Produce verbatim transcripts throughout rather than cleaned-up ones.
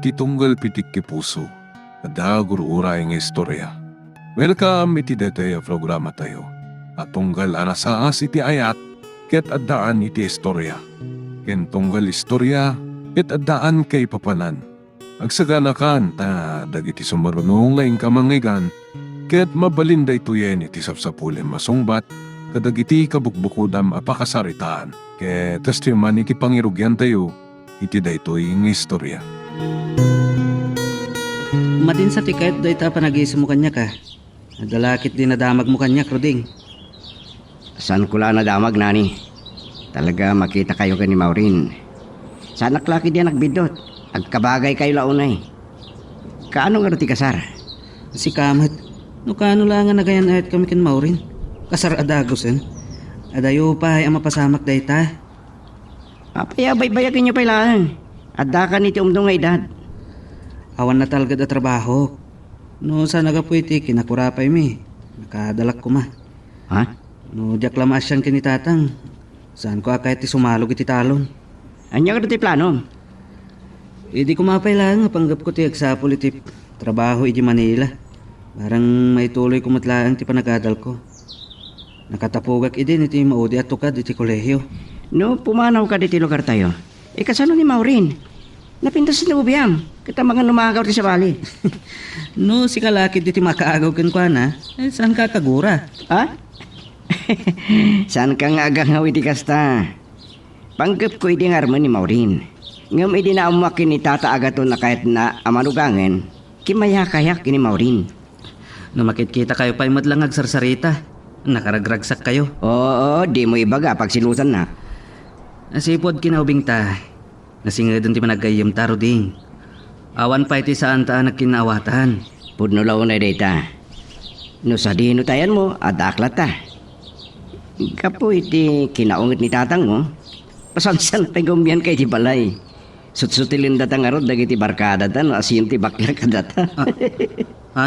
Ti tunggal pitik ti puso, adda gur-uray nga istorya. Welcome iti daytoy a programatayo a tunggal a nasaas iti ayat ket addaan iti istorya, ken tunggal istorya ket addaan kaipapanan. Agsaganakan ta dagiti sumaruno nga inka mangngeggan ket mabalin daytoyen iti sapsapulem a sungbat kadagiti kabukbukodam a pakasaritaan. Ket kastoy man iti pangirugiantayo iti daytoy nga istorya. Madinsa ti kayat dayta a panagisemmo kaniak, a. Adda la ketdi nadamagmo kaniak, Ruding. Saanko la a nadamag, Nani. Talaga makitakayo ken ni Maureen. Saanak la ketdi a nagbiddut. Agkabagaykayo la unay. Kaano ngarud ti kasar? Sika met, no kaano la nga nagayan-ayatkami ken Maureen, kasar a dagusen. Adayo pay a mapasamak dayta. Apay a baybayagenyo pay laeng? Addakan iti umno nga edad. Awan natalged a trabaho. No saan a gapu iti kinakurapaymi, nakadalak koma. Ha? No diak la maasian ken ni Tatang, saanko a kayat ti sumalog iti talon. Ania kadi ti planom? Idi koma pay laeng a panggepko ti agsapul iti trabaho iti Manila. Barang maituloyko met laeng ti panagadalko. Nakatapogak idin iti maudi a tukad iti kolehio. No pumanawka ditoy lugartayo, ikasano ni Maureen? Napintas ti nobiam, ket amangan no maagaw ti sabali. No sika la ketdi ti makaagaw kenkuana, eh, saanka a kagura? Ha? Saanka nga agangaw iti kasta? Panggepko idi nga armen ni Maureen. Ngem idi naammoak ken ni Tata Agaton a kayatna a manugangen, kimmayakayak ken ni Maureen. No makitkitakayo pay met la nga agsarsarita, nakaragragsakkayo. Oo, dimo ibaga, pagsilutannak. Nasipud kinaubingta, nasingeden ti panaggayyemta, Ruding. Awan pay ti saanta a nagkinnaawatan. Pudno la unay dayta. No sadino ti ayanmo, addaak latta. Gapu iti kinaunget ni tatangmo, pasansan pay nga umianka iti balay. Sutsutilendata ngarud dagiti barkadata no asino ti bakla kadata. Ah, ha?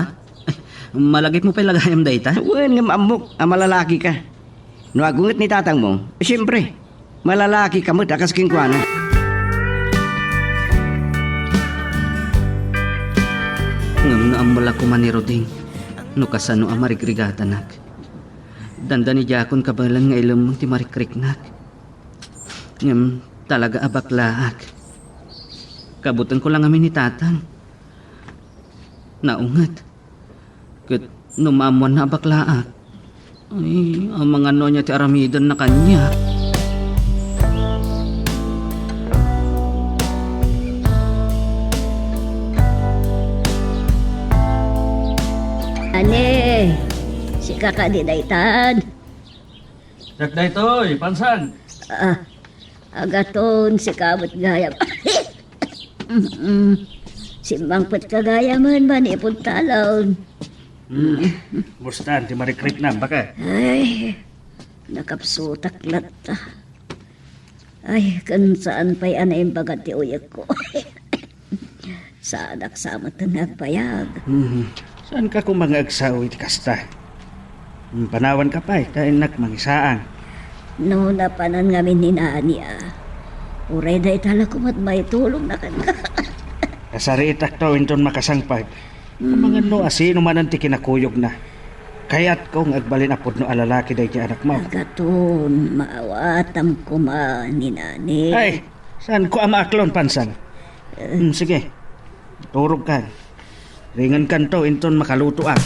Malagipmo pay la gayam dayta? Wen, ngem ammok a malalakika. No agunget ni tatangmo, siempre, malalakika met a kas kenkuana. Ngem no ammo la koma ni Ruding no kasano a marigrigatanak. Dandani diakon kabaelan nga ilemmeng ti marikriknak. Ngem talaga a baklaak. Kabutenko la ngamin ni tatang. Naunget. Ket no maammoanna a baklaak, ay, amangan no ania ti aramidenna kaniak. Ane, sika kadi daytan? Diak daytoy, Pansang. Ah, Agaton, sika met gayam. Mm-mm. Simmangpetka gayamen manipud talon. Mm. Bustan ti marikriknam, baka? Ay, nakapsutak latta. Ay, ken saan pay a naimbagad ti uyekko. Saanak sa met nga agbayag. Mhm. Saanka koma nga agsao iti kasta? Mm, panawanka pay, ta innak mangisaang. No napanan ngamin ni Nani a, uray dayta la koma ti maitulongna kenka. Kasaritakto inton makasangpet. Mm. Amangan no asino manen ti kinakuyogna. Kayatko nga agbalin a pudno a lalaki daydi anakmo. Agaton, maawatam koma ni Nani. Ay, saanko a maaklon, Pansang. Hmm, sige. Turogka. Ringenkanto inton makalutoak.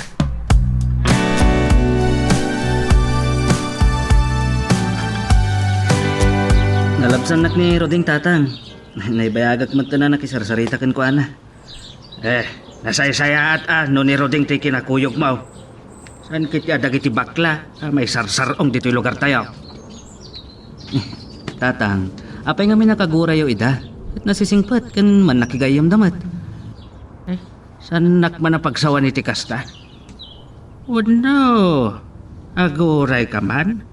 Nalabsannak ni Ruding, tatang. Naibayagak met a nakisarsarita kenkuana. Eh, nasaysayaat a no ni Ruding ti kinakuyogmo. Saan ketdi a dagiti bakla a maisarsar-ong ditoy lugartayo? Tatang, apay ngamin a kagurayo ida? Ket nasisingpet ken mannakigayyemda met. Eh, saannak man a pagsawan iti kasta? Wenno, agurayka man?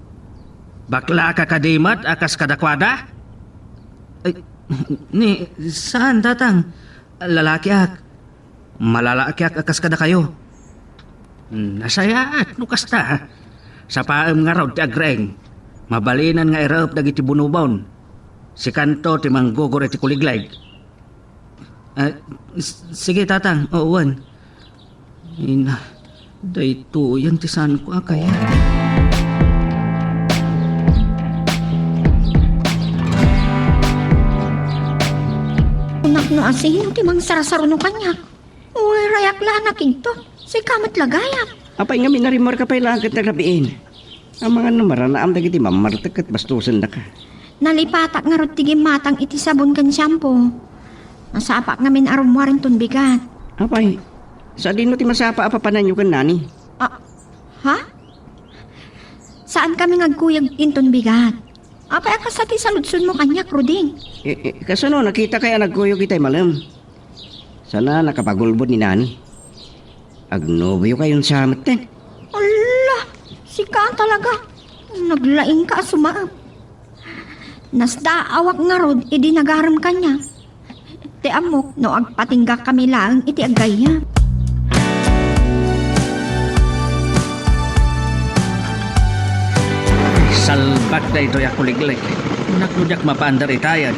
Baklaka kadi met a kas kadakuada? Ay, ni, saan, tatang? Lalakiak. Malalakiak a kas kadakayo. Nasayaat no kasta. Sapaem ngarud ti agreeng. Mabalinan nga irep dagiti bunubon. Sikanto ti manggugor iti kuliglig. Ah, s-, sige, Tatang. Oo, wen. Ina, daytoyen ti saanko a kayat. Kunak no asino ti mangsarasaruno kaniak. Uray, rayak la a nakigto. Sika met la gayam. Apay ngamin a rimmuarka pay laeng ket narabiin? Amangan no maranaam dagiti mammartek ket bastosendaka. Nalipatak ngarud ti gimmatang iti sabon ken shampoo. Nasapak ngamin a rummuar inton bigat. Apay, sadino ti masapa a papananyo ken nani? Ah, ha? Saankami nga agkuyog inton bigat. Apay a kasta ti saludsodmo kaniak, Ruding? Eh, eh, kasano nakitakay a nagkuyog itay malem? Sana nakapagulbod ni nani. Agnobiokay unsa metten? Ala, sika talaga. Naglaingka a sumaep. Nasdaawak ngarud idi nagarem kaniak. Ti ammok no agpatinggakkami laeng iti aggayyem. Salbag daytoy a kuliglig. Kunak no diak mapaandar itayen.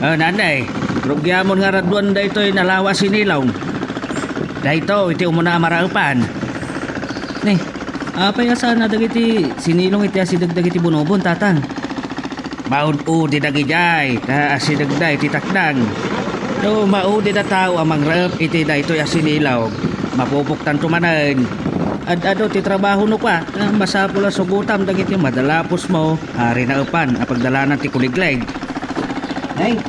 Ah, nanay, rugiamon nga raduan daytoy nalawa a sinilong. Daytoy ti umuna a maraepan. Ni, apay a saan a dagiti sinilong iti asideg dagiti bunubon, Tatang? Maud-udi dagidiay, ta asidegda iti taknang. No maudid a tao a mangraep iti daytoy a sinilong, mapupoktanto manen. Ad-adu ti trabaho no kua, ta masapul a sugotam dagiti madalapusmo a rinaepan a pagdalanan ti kuliglig. Ay,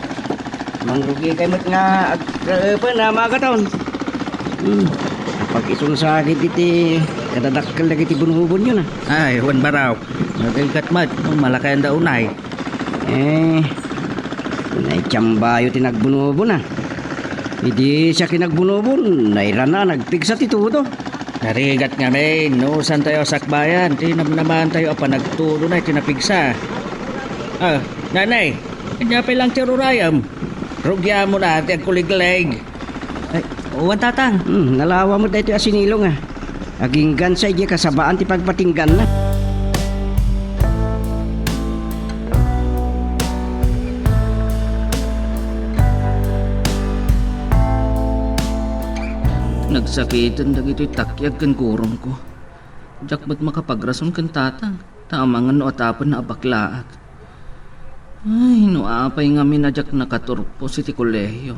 mangrugikay met nga agraepan a magaton. Hmm, apag-isun sa dagiti kadadakkel dagiti bunubonyo na. Ay, wen baraw. Nagaygat met, malakayanda unay. Eh, naitiambayo ti nagbunubon, a. Idi siak ti nagbunubon, nairana, nagpigsa ti todo. Narigat ngamin, no, santayo a sakbayan ti namnamaantayo a panagtudona iti napigsa. Ah, nanay, ania pay lang ti rurayem? Rugiamon a ti agkuliglig. Ay, wen, Tatang. Hmm, nalawa met daytoy a sinilong, a. Aginggan sa idiay kasabaan ti pagpatingganna. Nagsakiten dagitoy takiag ken guromko. Diak met makapagrason ken Tatang, ta amangan no atapenna a baklaak. Ay, no apay ngamin a diak nakaturpos iti kolehiyo.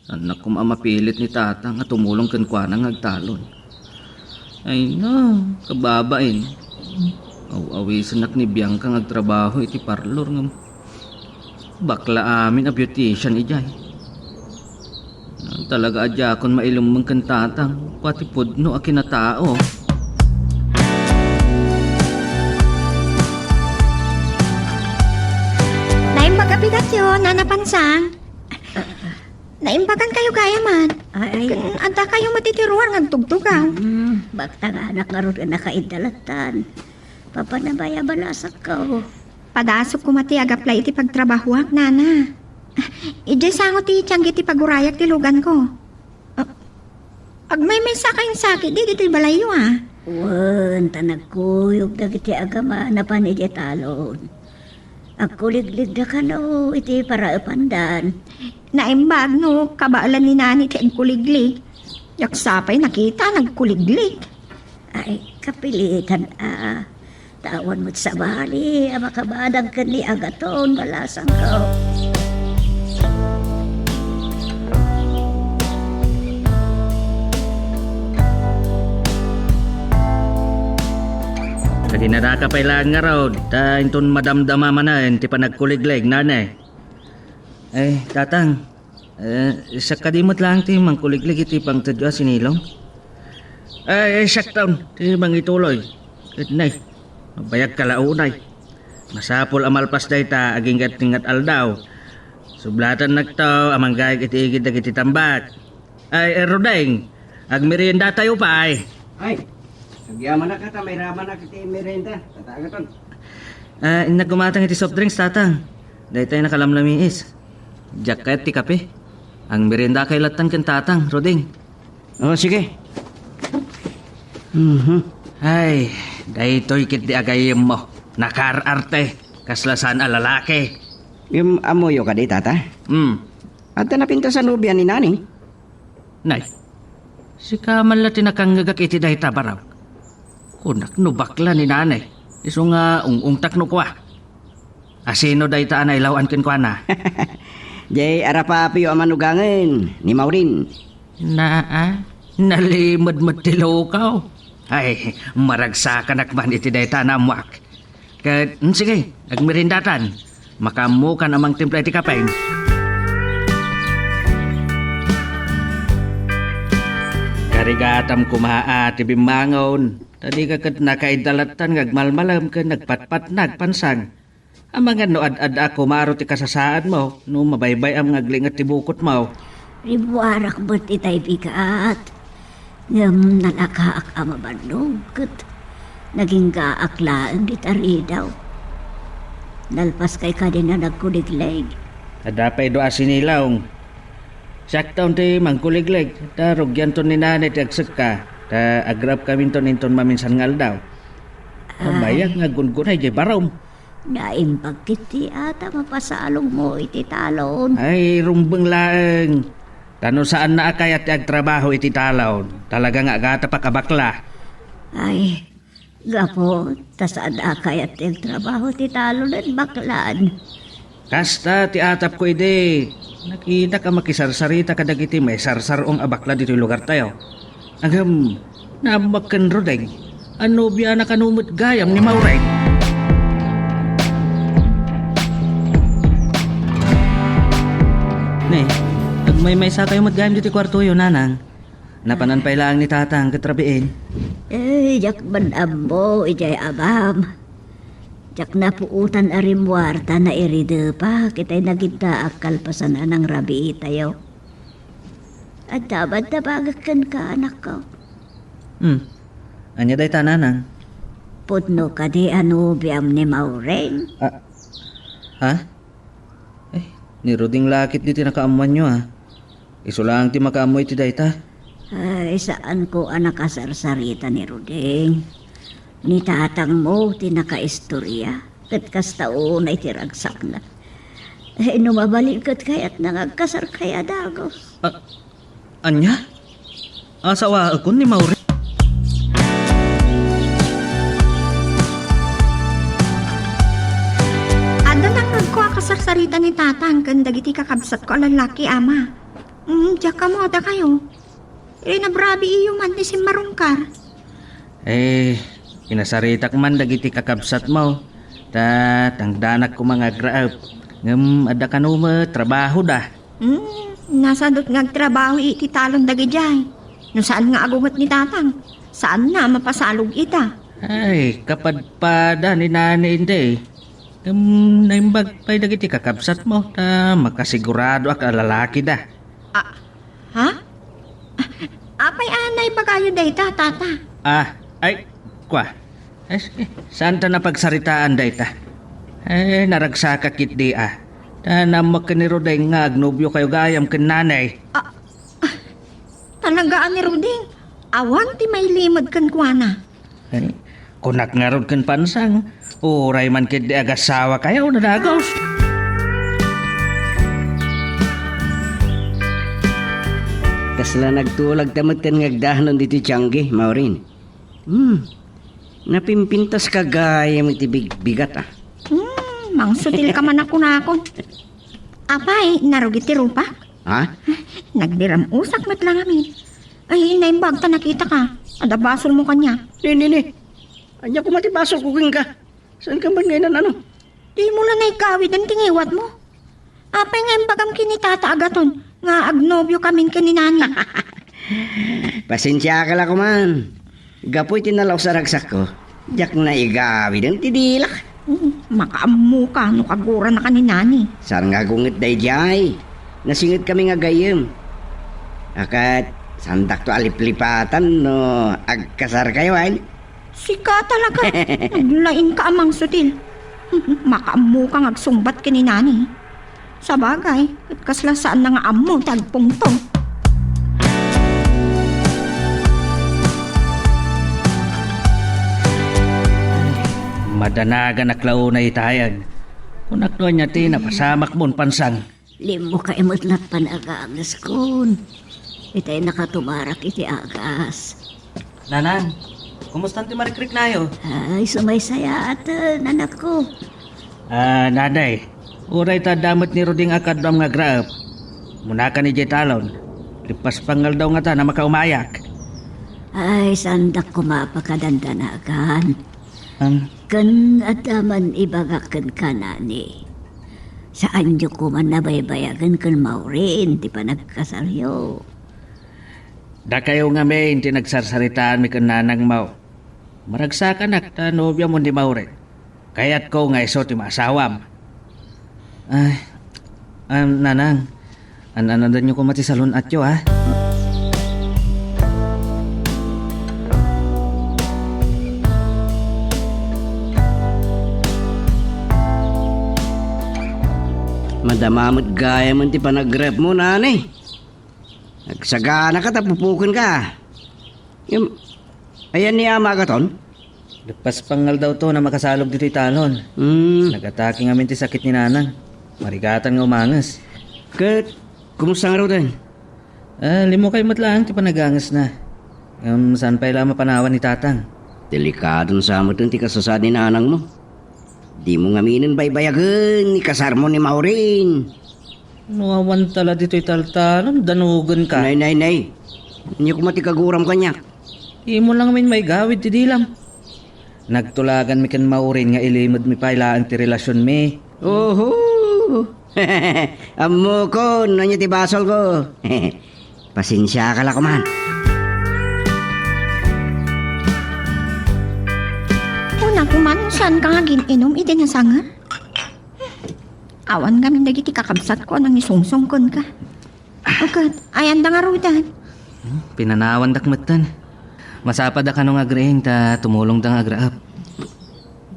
Saannak koma a mapilit ni Tatang a tumulong kenkuana nga agtalon. Ay na, kababain. Aw-awisennak ni Bianca nga agtrabaho iti parlor ngem bakla amin a beautician idiay. Talaga a diakon mailemmeng ken Tatang, pati pudno a kinatao. Naimbag a bigatyo, Nana Pansang. Naimbagan kayo gayam, a. Ay, ay. Ken adda kayo met iti ruar nga agtugtugaw. Mm, baktanganak ngarud a nakaidda lattan. Papanabay a balasakko. Padasok koma ti agaplay iti pagtrabahoak, nana. Idiay sango ti tianggi ti pagurayak ti luganko. Ah, agmaymaysa kayon sakit ditoy balayyo, a. Wen, ta nagkuyog dagiti agama napan idiay talon. Agkuligligda kano iti paraepandan. Naimbag no kabaelan ni nani ti agkuliglig. Diak sa pay nakita nagkuliglig. Ay, kapilitan a. Ta awan met sabali a makabadang ken ni agaton, balasangko. Kadi nadaka pay laeng ngarud, ta inton madamdama manen ti panagkuliglig, nane. Eh, Tatang, eh, siak kadi met laeng ti mangkuliglig iti pangtedyo a sinilong? Ay, ay, siakton ti mangituloy. Ket nay, mabayagka la unay. Masapul a malpas dayta agingga ti nga aldaw. Sublatannakto a manggayeg iti igid dagiti tambak. Ay, eh, Rudeng, agmeriendatayo pay. Ay, agyamanak ta mairamanak iti merienda. Tatagaton. Ah, innak gumatang iti soft drinks, Tatang. Daytay nakalamlamiis. Diak kayat ti kape. Agmeriendakay lattan ken Tatang, Rudeng. Oh, sige. Mhm. Ay, daytoy ketdi agayemmo. Nakaar-arte. Kasla saan a lalaki. Ngem ammoyo kadi, Tata? Hmm. Adda napintas a nobia ni Nani? Nay, sika man la ti nakangngegak iti dayta, Barok. Kunak no bakla ni Nani, isu nga ung-ungtak no kua. Asino dayta a nailaw-an kenkuana? Diay arapapiyo a manugangen ni Maureen. Naa, nalimed met ti lukaw. Ay, maragsakanak man iti dayta a naammoak. Ket, mm, sige, agmerendatan. Makaammokan a mangtimpla iti kape. Karigatam koma a ti bimmangon, ta dika ket nakaidalatan nga agmalmalem ken nagpatpatnag, Pansang. Amangan no ad-adda a kumaro ti kasasaadmo, no mabaybay-am nga aglinget ti bukotmo. Rimmuarak met itay bigat. Ngem nalakaak a mabannog ket naginggaak laeng dita ridaw. Nalpaskay kadin a nagkuliglig. Adda pay dua a sinilong. Siakton ti mangkuliglig, ta rugianton ni Nanay ti agsekka, ta agraepkaminton inton maminsan nga aldaw. Ay. Mabayag nga aggungunay diay barom. Naimbag ketdi a ta mapasalogmo iti talon. Ay, rumbeng laeng. Ta no saanna a kayat ti agtrabaho iti talon, talaga nga agatapak a bakla. Ay, gapu ta saanna a kayat ti agtrabaho iti talon ket baklaan. Kasta ti atapko idi. Nakitak a makisarsarita kadagiti maisarsar-ong a bakla ditoy lugartayo. Ngem, naammoak ken Rodeng a nobiana kano met gayam ni Maureen. Ne, agmaymaysakayo met gayam ditoy kuartoyo, Nanang. Napanan pay laeng ni Tatang ket rabiin. Eh, diak man ammo idiay amam. Diak napuotan a rimmuar ta nairidepak itay nagiddaak kalpasan a nangrabiitayo. Adda man tabagak kenka, anakko. Hmm. Ania dayta, Nanang? Pudno kadi a nobiam ni Maureen? Ah. Ha? Eh, ni Roding la ketdi ti nakaammoanyo, ah. Isu laeng ti makaammo iti dayta. Ay, saanko a nakasarsarita ni Roding. Ni tatangmo ti nakaistorya, ket kasta unay ti ragsakna. Eh, no mabalin ket kayatna nga agkasarkayo a dagus. Ah, ania? Asawaekon ni Maureen. Adda nangngegko a kasarsarita ni Tatang ken dagiti kakabsatko a lallaki, Ama. Mm, diak ammo a dakayo. Inabrabiiyo man ni Simmarungkar. Eh, kinasaritak man dagiti kakabsatmo. Ta tangdanak koma nga agraep. Ngem adda kano met trabahoda. Hmm, nasadot nga agtrabaho iti talon dagidiay. No saan nga agunget ni Tatang, saanna a mapasalog ita. Ay, kapadpada ni Nani indi. Ngem naimbag pay dagiti kakabsatmo, ta makasiguradoak a lalakida. Ah, ha? Ah, apay a naibagayo dayta, Tata? Ah, ay, kua. Ay, sige. Saanta napagsaritaan dayta? Eh, naragsakak ketdi, ah. Ta naammoak ken ni Rodeng nga agnobiokayo gayam ken Nanay. Ah, ah, talaga a ni Rodeng? Awan ti mailimed kenkuana. Eh, kunak ngarud ken Pansang, uray man ketdi agasawakayo, nadagos. Kasla nagtulag ta metten nga agdanon ditoy tianggi, Maureen. Hmm. Napimpintaska gayam iti bigbigat, ah. Hmm, mangsutilka man a kunakon. Apay, narugit ti rupak? Ha? Nagdiram-usak met la ngamin. Ay, naimbag ta nakitaka. Adda basolmo kaniak. Ni, ni, ni. Ania koma ti basolko kenka? Saanka man nga inan-ano? Dimo la naigawiden ti ngiwatmo. Apay nga imbagam ken ni Tata Agaton nga agnobiokamin ken ni Nani? Pasensiaka la koman. Gapu iti nalaus a ragsakko, diak naigawiden ti dilak. Mm, makaammoka no kaguranaka ni Nani. Saan nga agunget daydiay? Nasingetkami nga gayyem. A ket, saandakto a liplipatan no agkasarkayo, wen? Sika talaga. Naglaingka a mangsutil. Makaammoka nga agsungbat ken ni Nani. Sabagay, ket kasla saanna nga ammo ti agpungto. Madanaganak la unay itayan. Kunak no ania ti napasamakmon, Pansang. Limmukay met laeng panagangeskon. Itay nakatumarak iti agas. Nanang, kumustan ti marikriknayo? Ay, sumaysayaaten, anakko. Ah, nanay, uray ta adda met ni Ruding a kaduam nga agraep. Munakan idiay talon. Lippas pangaldaw ngatan a makaumayak. Ay, saandak koma a pakadandanagan. Am. Ken adda man ibagak kenka, nani. Saanyo koma a baybayagen ken Maureen ti panagkasaryo. Dakayo ngamin ti nagsarsaritaanmi ken nanangmo. Maragsakanak ta nobiamo ni Maureen. Kayatko nga isu ti maasawam. Ay, am, nanang, an-anadanyo koma ti salun-atyo, a? Madama met gayamen ti panagrep mo, nani. Agsaganaka ta pupukenka. Ngem, ayan ni ama agaton? Lippas pangaldaw to a makasalog ditoy talon. Hmm. Nagatake ngamin ti sakit ni nanang. Marigatan nga umanges. Ket, kumusta ngaruden? Ah, limmukay met laeng ti panagangesna. Ngem saan pay la a mapanawan ni tatang. Delikadon sa met ti kasasaad ni nanangmo. Dimo ngaminen baybayagen ni kasarmo ni Maureen. No awan ta la ditoy taltalon, danugenka. Nay, nay, nay. Ania koma ti kaguram kaniak? Imo lang ngamin maigawid ti dilam. Nagtulaganmi ken Maureen nga ilimedmi pay laeng ti relasionmi. Oho! Ammokon, ania ti basolko? Pasensiaka la koman. Kuna koman, saanka nga agin-inom iti nasanga? Awan ngamin dagiti kakabsatko a nangisungsong kenka. O ket, ayanda ngaruden? Hmm, pinanawandak metten. Masapad a kano nga agriing ta tumulongda nga agraep.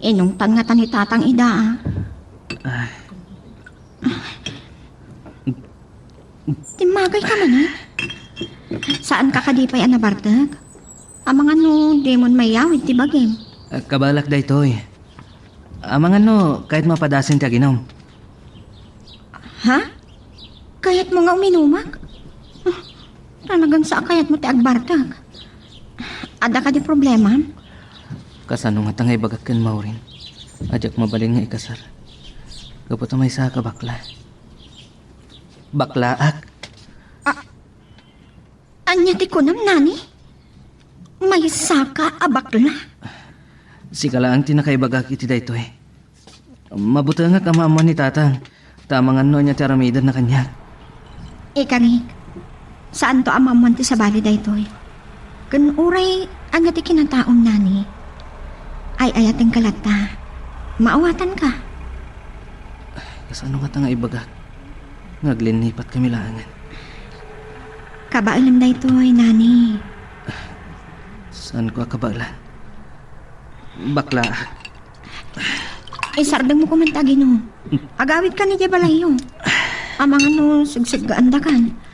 Inungtan ngata ni tatang ida, a. Ah. Timmagayka manen? Saanka kadi pay a nabartek? Amangan no dimon mayawid ti bagim. Ah, kabaelak daytoy. Amangan no kayatmo a padasen ti aginum. Ha? Kayatmo nga uminumak? Ah, talagan sa kayatmo ti agbartek. Adda kadi problemam? Kasano ngata nga ibagak ken Maureen a diak mabalin nga ikasar? Gapu ta maysaak a bakla. Baklaak. Ah, ania ti kunam, nani? Maysaka a bakla? Sika laeng ti nakaibagak iti daytoy. Mabutengak a maammuan ni tatang, ta amangan no ania ti aramidenna kaniak. Ikarik, saanto a maammuan ti sabali daytoy. Ken uray ania ti kinataom, nani? Ay-ayatenka latta. Maawatanka. Kasano ngata nga ibagak nga aglinipatkami laengen? Kabaelam daytoy, nani. Saanko a kabaelan. Baklaak. Isardengmo koman ti aginum. Agawidka idiay balayyo. Amangan no segseggaandakan.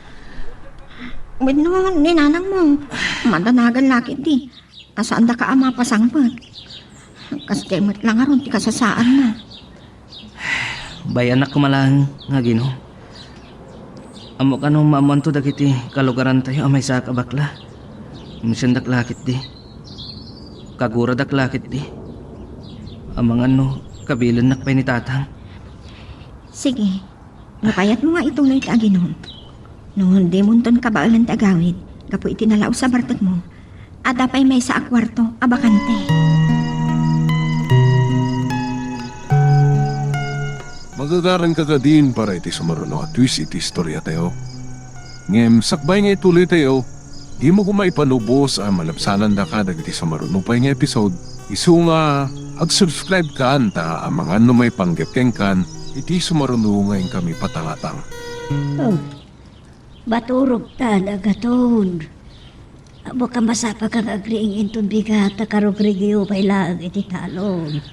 Wenno ni nanangmo, madanagan la ketdi a saandaka a mapasangpet. Kasta met la ngarud ti kasasaadna. Bay-anak koma laeng nga aginum. Ammok a no maammuanto dagiti kalugarantayo a maysaak a bakla. Misiendak la ketdi. Kaguradak la ketdi. Amangan no kabilennak pay ni tatang. Sige. No kayatmo nga ituloy ti aginum. No dimonton kabaelan ti agawid gapu iti nalaus a bartekmo, adda pay maysa a kuarto a bakante. Magagaranka kadin para iti sumaruno a twist iti istoriatayo. Ngem sakbay nga ituloytayo, dimo koma ipanubos a malabsanandaka dagiti sumaruno pay nga episode, isu nga ag-subscribe kan ta amangan no maipanggep kenkan iti sumaruno nga inkami patangatang. Oh, maturogtan, agaton. Ammok a masapaka nga agriing inton bigat a karugrigiyo pay laeng iti talon.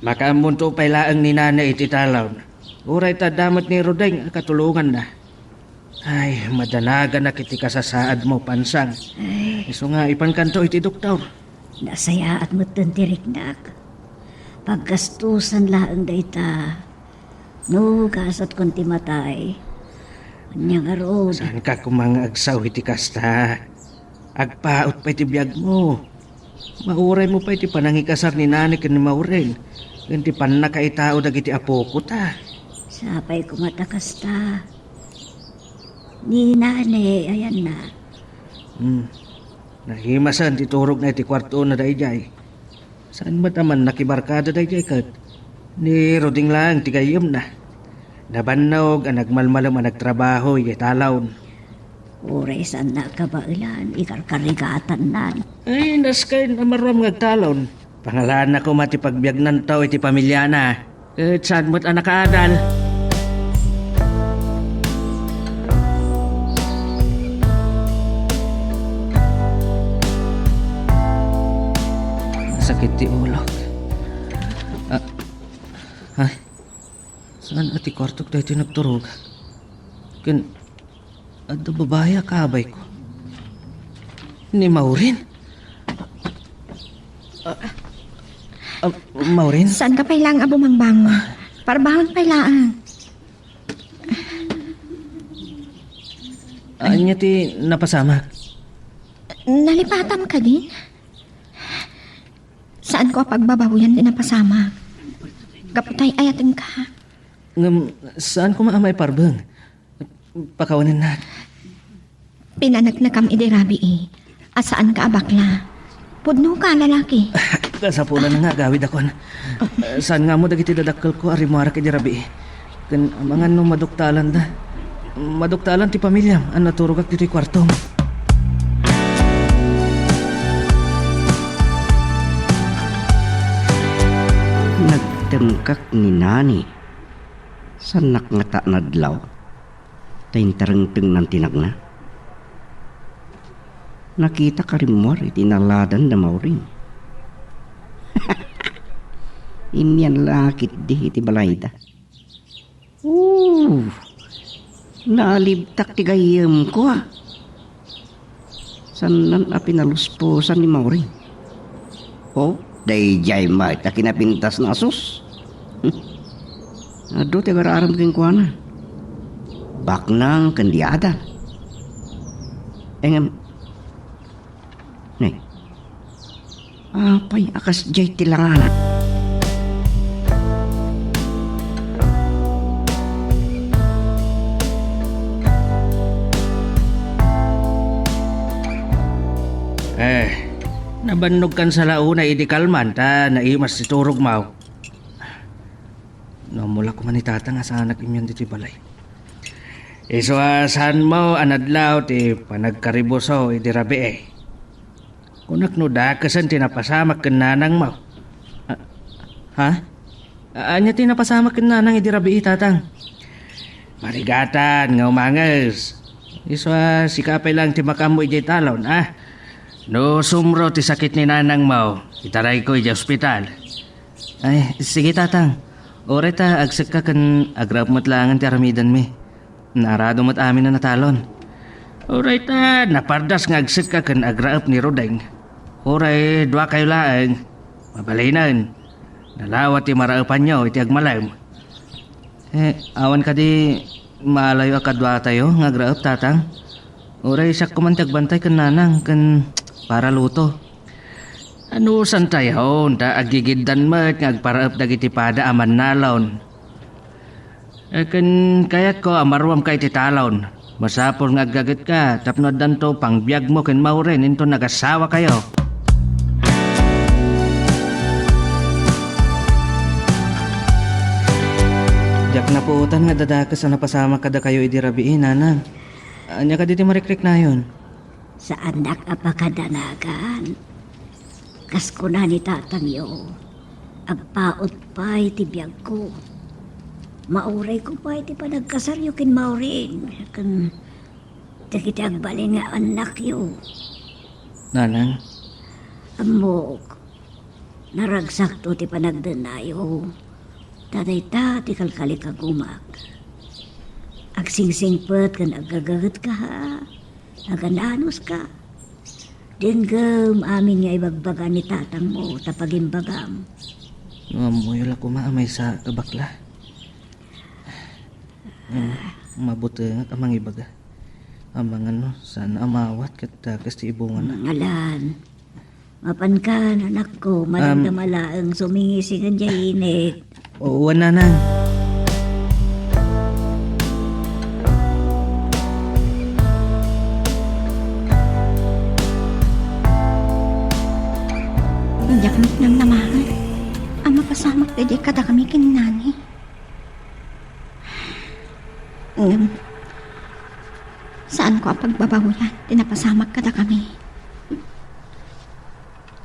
Makaammonto pay laeng ni Nanay iti talon. Uray ta adda met ni Rudeng a katulonganna. Ay, madanaganak iti kasasaadmo, Pansang. Ay. Isu nga ipankanto iti doktor. Nasayaat metten ti riknak. Paggastusan laeng dayta. No gasatkon ti matay, Ania ngarud? Saanka koma nga agsao iti kasta? Agpaut pay ti biagmo. Mauraymo pay ti panangikasar ni Nani ken ni Maureen, ken ti pannakaitao dagiti apoko ta. Sapay koma ta kasta. Ni Nani, ayanna. Hmm. Nahimasen ti turogna iti kuartona daydiay. Saan met a mannakibarkada daydiay ket ni Ruding laeng ti gayyemna. Nabannog a nagmalmalem a nagtrabaho idiay talon. Uray saanna a kabaelan, ikarkarigatannan. Ay, naskay a maruam nga agtalon. Pangalaanna koma ti pagbiagnanto iti pamiliana. Ket saan met a nakaadal. Sakit ti ulok. Ah, ay, saan a ti kuartok daytoy nagturog? Ken adda babai a kabayko. Ni Maureen? Ah, ah, Maureen? Saanka pay laeng a bumangbangon? Parbangon pay laeng. Ania ti napasamak? Nalipatam kadin? Saanko a pagbabawian ti napasamak. Gapu ta ay-ayatenka. Ngem, saan koma a maiparbeng? Pakawanennak. Pinaneknekam idi rabii a saanka a bakla. Pudnoka a lalaki. Kasapulan nga agawidakon. Saan nga ammo dagiti dadakkelko a rimmuarak idi rabii. Ken amangan no maduktalanda. Maduktalan ti pamiliam a naturogak ditoy kuartom. Nagtengkak ni Nani. Saannak ngata a nadlaw ta intarengtengnan ti nagna. Nakitak a rimmuar iti naladan da Maureen. Immian la ketdi iti balayda. Ooh! Nalibtak ti gayyemko, a. Saannan a pinalusposan ni Maureen. Oh, daydiay met a kinapintasna a sus. Adu ti agar-aram kenkuana. Baknang ken di adal. Ngem, ne, apay a kasdiay ti langana? Eh, nabannogkan sa la unay idi kalman ta naimas ti turogmo. No, ammok la koma ni Tatang a saanak immian ditoy balay. Isu a saanmo a nadlaw ti panagkaribuso idi rabii. Kunak no dakesen ti napasamak ken nanangmo. Ah, ha? A-, ania ti napasamak ken nanang idi rabii, Tatang? Marigatan nga umanges. Isu a sika pay laeng ti makaammo idiay talon, a? No sumro ti sakit ni nanangmo, itarayko idiay ospital. Ay, sige, Tatang. Uray ta agsekka ken agraep met laengen ti aramidenmi. Naarado met amin a natalon. Uray ta napardas nga agsekka ken agraep ni Rudeng. Uray duakayo laeng, mabalinen. Nalawa ti maraepanyo iti agmalem. Eh, awan kadi maalayo a kaduatayo nga agraep, Tatang? Uray siak koma ti agbantay ken nanang ken para luto. Anusantayon ta aggigiddan met nga agparaep dagiti pada a mannalon. Eh, ken kayatko a maruamka iti talon. Masapul nga aggagetka tapno addanto pangbiagmo ken Maureen inton agasawakayo. Diak napuotan nga adda dakes a napasamak kadakayo idi rabii, Nanang. Ania kadi ti marikriknayon? Saannak a pakadanagan. Kas kuna ni tatangyo, agpaut pay ti biagko. Maurayko pay ti panagkasaryo ken Maureen, ken dagiti agbalin nga annakyo. Nanang? Ammok, naragsakto ti panagdennayo, ta dayta ti kalkalikagumak. Agsingsingpet ken aggagetka, ha? Agan-anuska. Denggem amin nga ibagbaga ni tatangmo ta pagimbagam. No ammoyo la koma a maysa a bakla. Ah, Mabutengak a mangibaga. Amangan no, saan a maawat ket, ah, kas ti ibungana. Mm, alan. Mapanka, anakko, madamdama laeng sumingisingen diay init. Oo, Nanang. Diak met namnamaen a mapasamak daydiay kadakami ken ni Nani. Ngem, saanko a pagbabawian ti napasamak kadakami.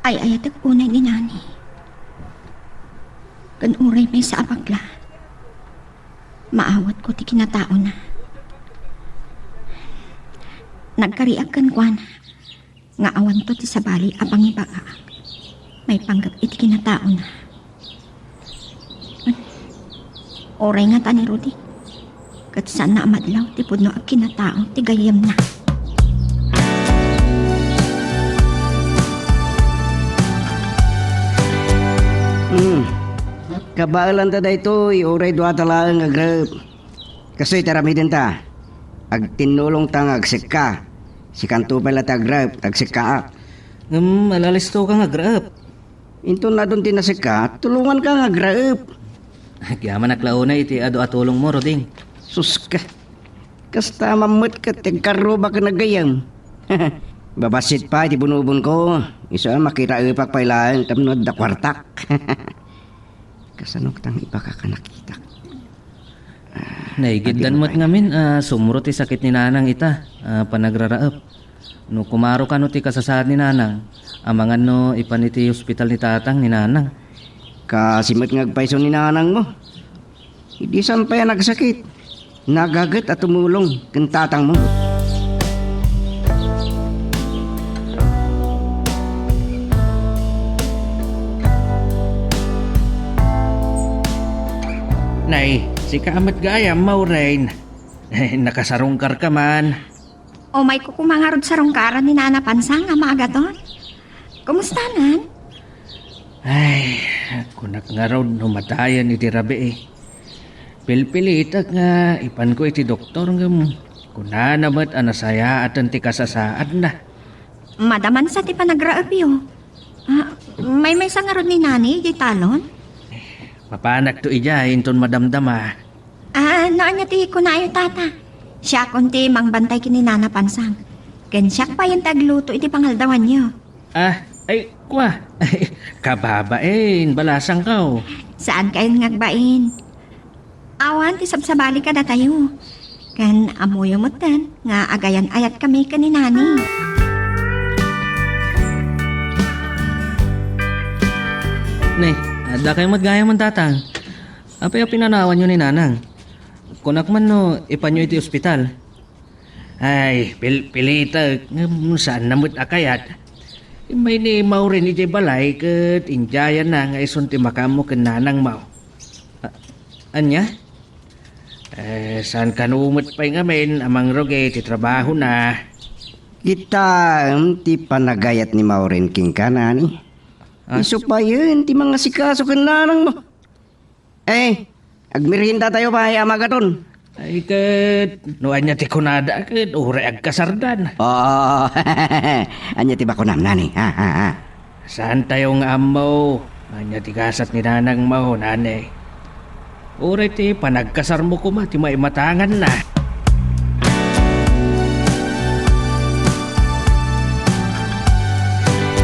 Ay-ayatek unay ni Nani. Ken uray maysa a bakla, maawatko ti kinataona. Nagkariak kenkuana nga awanto ti sabali a pangibaga maipanggep iti kinataona. Uray ngata ni Rudy, ket saanna a madlaw ti pudno a kinatao ti gayyemna. Hmm. Kabaelanta daytoy, uray duata laeng nga agrep. Kastoy ti aramidenta. Agtinnulongta nga agsekka. Sikanto pay la ti agrep, agsekkaak. Ngem alalistoka nga agrep. Inton adun ti nasekka, tulonganka nga agrep. Agyamanak la unay iti adu a tulongmo, Ruding. Sus ka. Kasta met ket ti agkarrubak ken gayyem. Babassit pay ti bunubonko. Isu a makiraepak pay laeng tapno adda kuartak. Kasano ketang ibagak a nakitak? Naigiddan met ngamin a sumro ti sakit ni Nanang ita a panagraraep. No kumaro kano ti kasasaad ni Nanang, amangan no ipan iti ospital ni Tatang ni Nanang. Kaasi met nga agpayso ni Nanangmo. Idi saan pay a nagsakit, nagaget a tumulong ken tatangmo. Nay, sika met gayam, Maureen. Nakasarungkarka man. Umayko koma ngarud sarungkaran ni Nana Pansang a maagaton. Kumustanan? Ay, kunak ngarud no matayen iti rabii. Pilpilitek nga ipanko iti doktor ngem kunana met a nasayaaten ti kasasaadna. Madamansa ti panagraepyo. Ah, maymaysa ngarud ni Nani idiay talon? Mapanakto idiay inton madamdama. Ah, no ania ti kunayo, Tata? Siakon ti mangbantay ken ni Nana Pansang. Ken siak payen ti agluto iti pangaldawanyo. Ah, ay, kua. Kababain, balasangko. Saankayon nga agbain. Awan ti sabsabali kadatayo. Ken ammoyo metten nga agayan-ayatkami ken ni Nani. Nay, addakayo met gayam, Tatang. Apay a pinanawanyo ni Nanang? Kunak man no ipanyo iti ospital. Ay, pil-, pilitek, ngem saanna met a kayat. Immay ni Maureen idiay balay ket indiayanna nga isun ti makaammo ken nanangmo. A-, ania? Eh, saan kano met pay ngamin a mangrugi ti trabahona? Kitaem ti panagayat ni Maureen kenka, Nani. Ah? Isu payen ti mangasikaso ken nanangmo. Eh, agmeriendatayo pay a magaton. Ay, ket no ania ti kunada, ket uray agkasardan. Oo. Ania ti bakunam, Nani? Ha, ha, ha. Saantayo nga ammo. Ania ti gasat ni nanangmo, Nani? Uray ti panagkasarmo koma ti maimatanganna.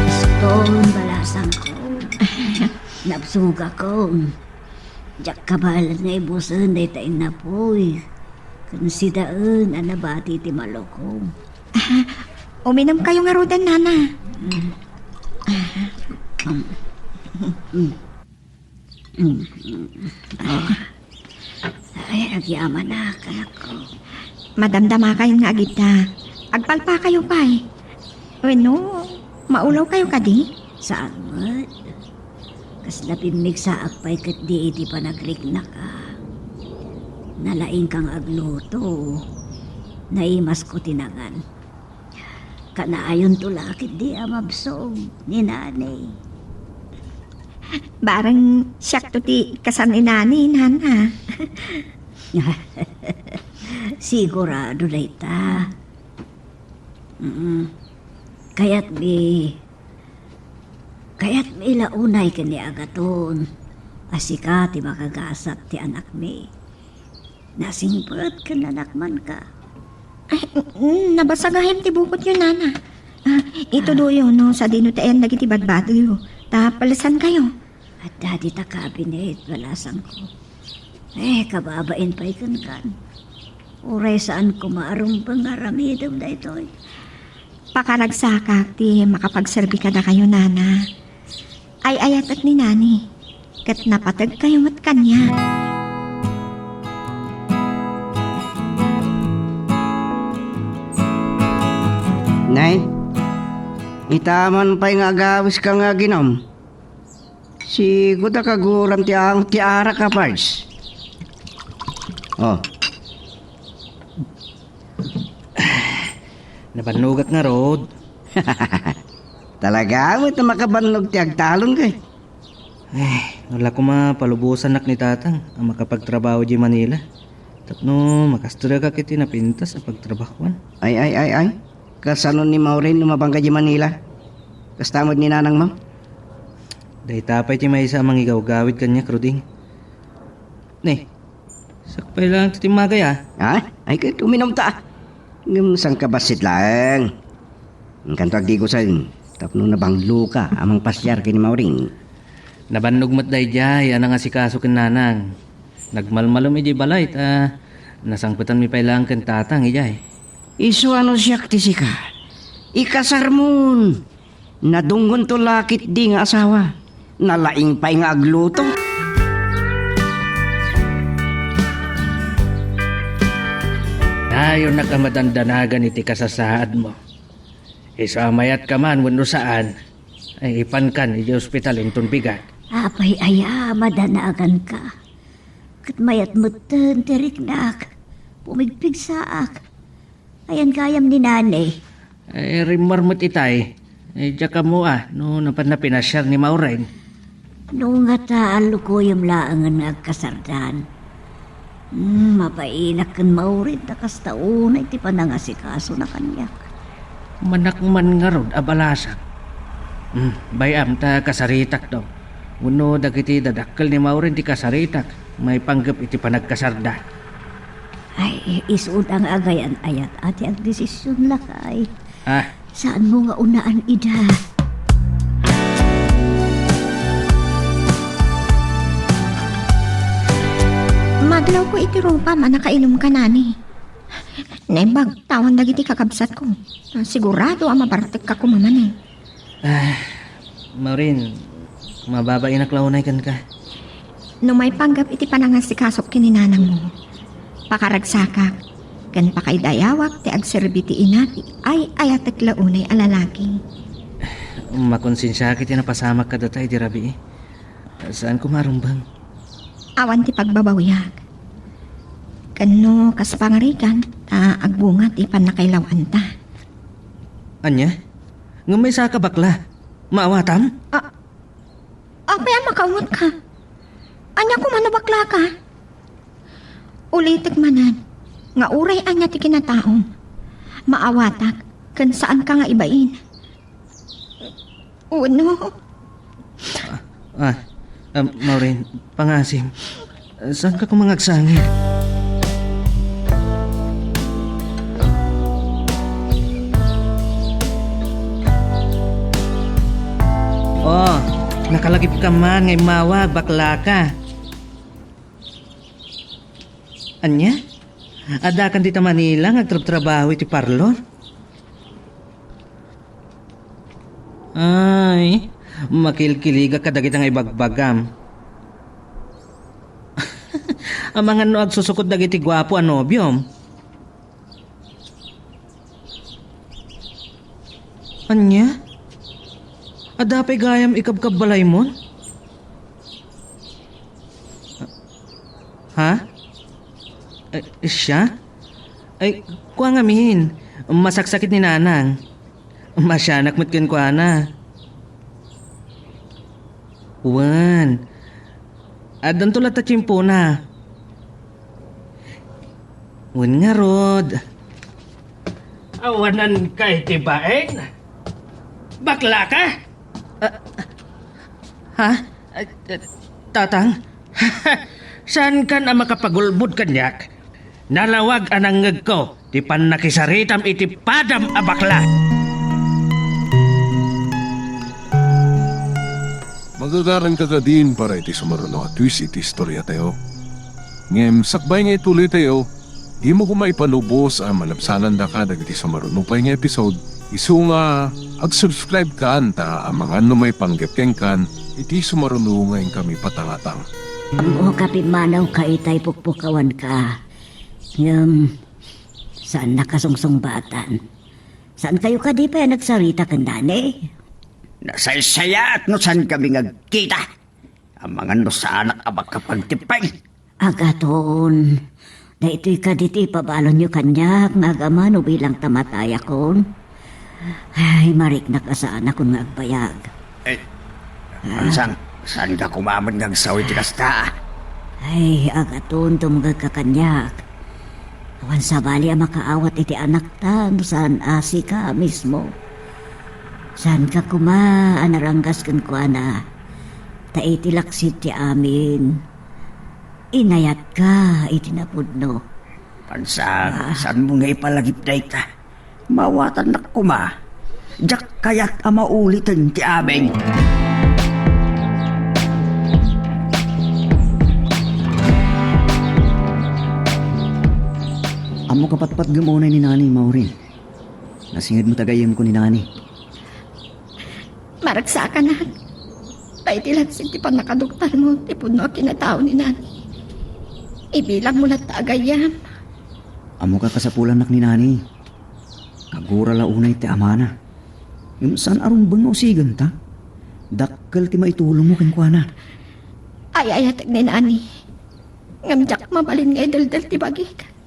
Stone, balasangko. Nabsogakon. Diak kabaelan nga ibusen dayta innapoy ken sidaen a nabati ti maloko. Ah, uminumkayo ngaruden, Nana. Mm. Ah. Mm. Mm. Ah. Ay, agyamanak, anakko. Madamdamakayon nga agidda. Agpalpakayo pay. Wenno, maulawkayo kadi? Saan met. Kasla pimmigsaak pay ketdi iti panagriknaka. Nalaingka nga agluto. Naimasko ti nangan. Kanayonto la ketdi a mabsog ni Nani. Bareng siakto ti ikasar ni Nani, Nana. Sigurado dayta. Mm. Kayatmi, kayatmi la unay ken ni Agaton a sika ti makagasat ti anakmi. Nasingpet ken nanakmanka. Ay, mm, nabasa gayam ti bukotyo, nana. Ah, itudoyo no sadino ti ayan dagiti badbadoyo. Ta palesankayo. Adda dita kabinet, balasangko. Eh, kababain pay kenkan. Uray saan koma a rumbeng nga aramidem daytoy. Pakaragsakak ti makapagserbi kadakayo, nana. Ay-ayatek ni Nani, ket napategkayo met kaniak. Nay, ita man pay nga agawiska nga aginum. Sigud a kaguram ti angot ti arak a, Pards. Oh. Nabannogak ngarud. Talaga met a makabannog ti agtalonko, eh. Eh, no la koma palubosannak ni Tatang a makapagtrabaho idiay Manila tapno makastorakak iti napintas a pagtrabahoan. Ay, ay, ay, ay. Kasano ni Maureen no mabangka idiay Manila? Kasta met ni nanangmo? Dayta pay ti maysa a mangigawgawid kaniak, Ruding. Ne, sakbay laeng ti timmagay, a. Ha? Ay, ket uminumta. Ngem saan ka bassit laeng? Inkanto agdigusen tapno nabangloka a mangpasiar ken ni Maureen. Nabannog met daydiay a nangasikaso ken nanang. Nagmalmalem idiay balay ta nasangpetanmi pay laeng ken Tatang idiay. Isu a no siak ti sika, ikasarmon. Nadungonto la ketdi nga asawa. Nalaing pay nga agluto. Dayonnak a madandanagan iti kasasaadmo. Isu a mayatka man wenno saan, ay ipankan idiay ospital inton bigat. Apay aya, madanaganka. Ket mayat metten ti riknak. Pumigpigsaak. Ayan gayam ni Nani. Eh, rimmar met itay. Eh, diak ammo a no napanna pinasiar ni Maureen. No ngata, allukoyem laengen nga agkasardan. Hmm, mabainak ken Maureen ta kasta unay ti panangasikasona kaniak. Manakman ngarud a balasang. Hmm, bay-am ta kasaritak, no? Wenno dagiti dadakkel ni Maureen ti kasaritak maipanggep iti panagkasarda. Ay, isuda nga agayan-ayat a ti agdesision, lakay. Ah. Saanmo nga unaan ida? Madlawko iti rupam a nakainumka, Nani. Naimbag, ta awan dagiti kakabsatko. Sigurado a mabartekka koma manen. Ah, Maureen, mababainak la unay kenka. No maipanggep iti panangasikasok ken ni nanangmo, pakaragsakak, ken pakaidayawak ti agserbi ti ina ti ay-ayatek la unay a lalaki. Makonsensiaak iti napasamak kadata idi rabii. Saan koma a rumbeng. Awan ti pagbabawiak. Ken no kas pangarigan, ta agbunga ti pannakailaw-anta. Ania? Ngem maysaka bakla. Maawatam? A-, apay a makaungotka? Ania koma no baklaka? Ulitek manen, nga uray ania ti kinataom, maawatak ken saanka nga ibain. Wenno? Ah, ah, Maureen, pangasim. Saanka koma nga agsangit? Oh, nakalagipka man nga immawag, baklaka. Ania? Addakan dita Manila nga agtrabtrabaho iti parlor? Ay, makilkiligak kadagita nga ibagbagam. Amangan no agsusukod dagiti guapo a nobiom. Ania? Adda pay gayam ikabkabbalaymo? Ha? Eh, siya? Ay, kua ngamin, masaksakit ni Nanang. Masianak met kenkuana. Wen, addanto latta tiempona. Wen ngarud. Awanan ka iti bain? Bakla ka? Ah, ha? Ah, ah, Tatang? Saan kan a makapagulbod kaniak? Nalawag a nangngegko ti pannakisaritam iti padam a bakla. Magagaran ka kadin para iti sumaruno a twist iti istoriatayo. Ngem sakbay nga ituloytayo, dimo koma ipalubos a malabsanandaka dagiti sumaruno pay nga episode, isu nga ag-subscribe kan ta amangan no maipanggep kenkan iti sumaruno nga inkami patangatang. Ammoka, pimmanawka itay pukpukawanka. Ngem, saan nakasungsungbatan. Saan kayo kadi pay a nagsarita ken Nani? Nasaysayaat no saan kami nga agkita. Amangan no saanak a makapagtippay. Agaton, daytoy kadi ti ipabalonyo kaniak nga agama no bilang ta matayakon? Ay, mariknak a saanakon nga agbayag. Eh, Ah. Saan, saan ka kumaman nga agsaw iti kasta? Ay, agaton, tumngegka kaniak. Awan sabali a makaawat iti anakta no saan a sika mismo. Saanka koma a naranggas kenkuana, ta iti laksid ti amin, inayatka iti napudno. Pansag, Ah. Saanmo nga ipalagip dayta? Maawatannak koma. Diak kayat a mauliten ti amin. Ammoka, patpatgem unay ni Nani, Maureen. Nasinged met a gayyemko ni Nani. Maragsakanak. Ta iti laksid ti pannakaduktalmo ti pudno a kinatao ni Nani. Ibilangmo latta a gayyem. Ammoka, kasapulannak ni Nani. Kagura la unay ti amana. Ngem saan a rumbeng nga usigenta. Dakkel ti maitulongmo kenkuana. Ay-ayatek ni Nani. Ngem diak mabalin nga ideldel ti bagik.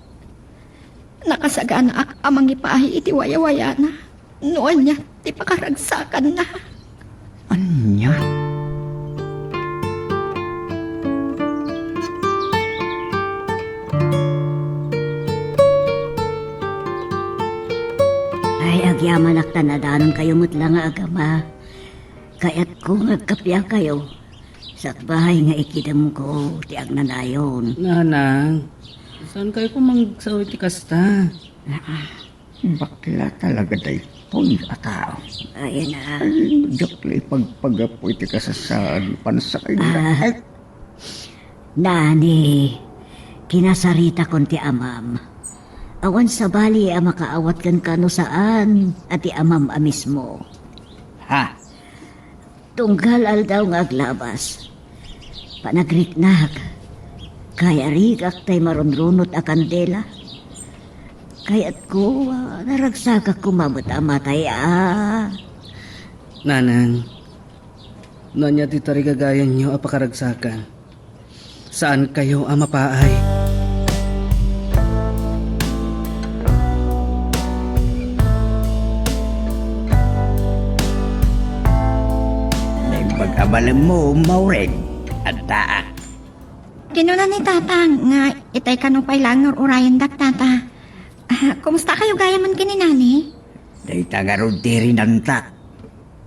Nakasaganaak a mangipaay iti wayawayana no ania ti pakaragsakanna. Ania? Ay, agyamanak ta nadanonkayo met la nga agama. Kayatko nga agkapiakayo. Sakbay nga ikidemko ti agnanayon. Nanang, saan kayo koma nga agsaw iti kasta? Ah, bakla talaga daytoy a tao. Ay, na. Ay, diak la ipagpagapu iti kasasaan. Pansakay na. Ah. Ay. Nani, kinasaritakon ti amam. Awan sabali a makaawat kenka no saan a ti amam a mismo. Ha? Tunggal aldaw nga aglabas, panagriknak, kayarigak tay marunrunot a kandela. Kayatko, ah, naragsakak koma met a matay, ah. Nanang, no ania ti tarigagayanyo a pakaragsakan? Saankayo a mapaay. Naimbag a balemmo, Maureen. Addaak. Kinuna ni Tata nga itay kano pay la nga ur-urayendak, Tata. Ah, kumusta kayo gayamen ken ni Nani? Dayta ngarud ti rinanta.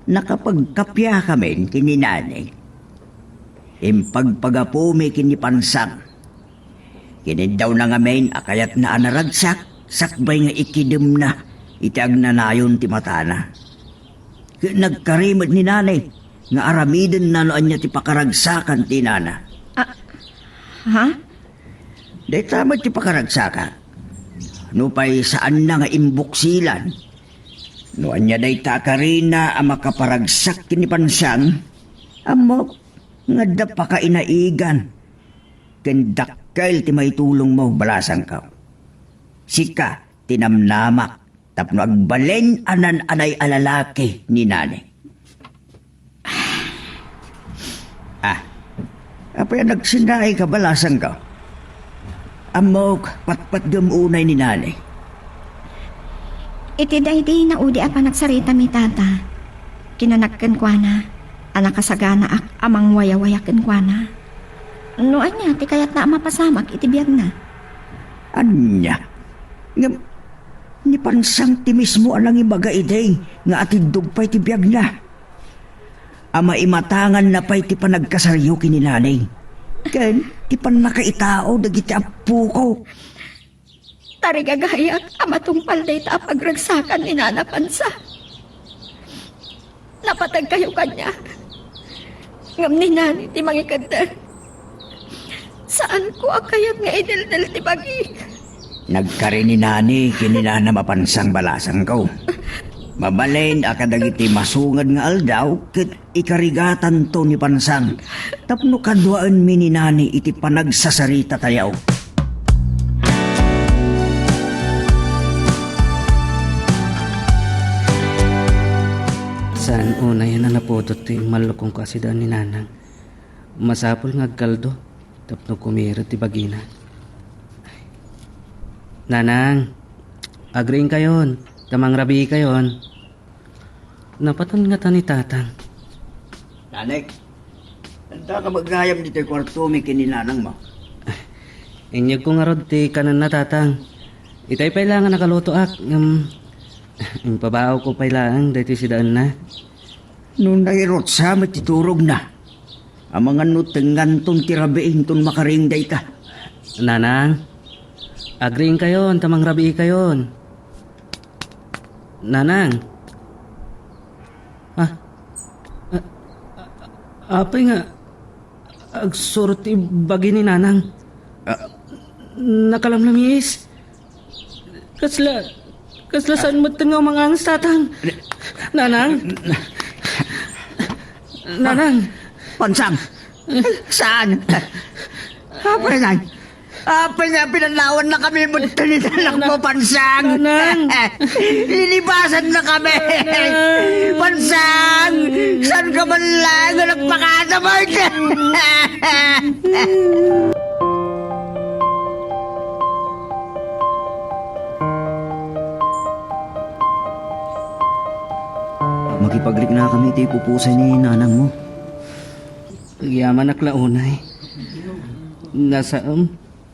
Nakapagkapiakamin ken ni Nani. Impagpagapumi ken ni Pansang. Kinindawna ngamin a kayatna a naragsak sakbay nga ikidemna iti agnanayon ti matana. Ket nagkari met ni Nani nga aramidenna no ania ti pakaragsakan ti inana. Ah, ha? Dayta met ti pakaragsakak. Nupay saanna nga imbuksilan, no ania dayta a karina a makaparagsak ken ni Pansang, ammok nga adda pakainaigan ken dakkel ti maitulongmo, balasangko. Sika ti namnamak tapno agbalin a nan-anay a lalaki ni Nani. Ah, apay a nagsinnaay ka, balasangko? Ammok, patpatgem unay ni Nani. Iti daydi naudi a panagsarita mi, Tata, kinanak kenkuana a nakasaganaak a mangwayawaya kenkuana. No ania ti kayatna a mapasamak iti biagna? Ania? Ngem ni Pansang ti mismo a nangibaga idi nga atiddog pay ti biagna. A maimatanganna pay ti panagkasaryo ken ni Nani. Ken ti pannakaitao dagiti appoko. Tarigagayak a matungpal dayta a pagragsakan ni Nana Pansang. Napateg kayo kaniak. Ngem ni Nani ti mangikeddeng. Saanko a kayat nga idildil ti bagik. Nagkari ni Nani ken ni Nana Mapansang balasangko. Mabalin a kadagiti masungad nga aldaw ket ikarigatanto ni Pansang tapno kaduaenmi ni Nani iti panagsasaritatayo. Saan unay a napudot ti immalukongko a sidaan ni Nanang. Masapul nga agkaldo tapno kumired ti bagina. Nanang, agriingkayon, ta mangrabiikayon. Napatengngatan ni Tatang. Nani, anta ka maggayam ditoy kuartomi ken ni Nanangmo? Inyegko ngarud ti kanenna, Tatang. Itay pay la nga nakalutoak, ngem impabaawko pay laeng daytoy sidaenna. No nairutsa met ti turogna, amangan no tengnganton ti rabii inton makariing dayta. Nanang, agriingkayon ta mangrabiikayon. Nanang. Ah. Ah, ah, apay nga agsurot ti bagi ni Nanang? Ah. Nakalamlamis. Kasla, kasla saan met nga umangangas, Tatang? Nanang? Nanang? Pansang? Saan? Apay nga, apay nga pinanawan na kami met ni anak mo, Pansang? Nanang! Inibasan na kami! Nanang! Pansang! Saan ka man lang nga nagpakadamay? Makipagrikna kami iti ipupusay ni Nanang mo. Agyamanak la unay. Nasaem,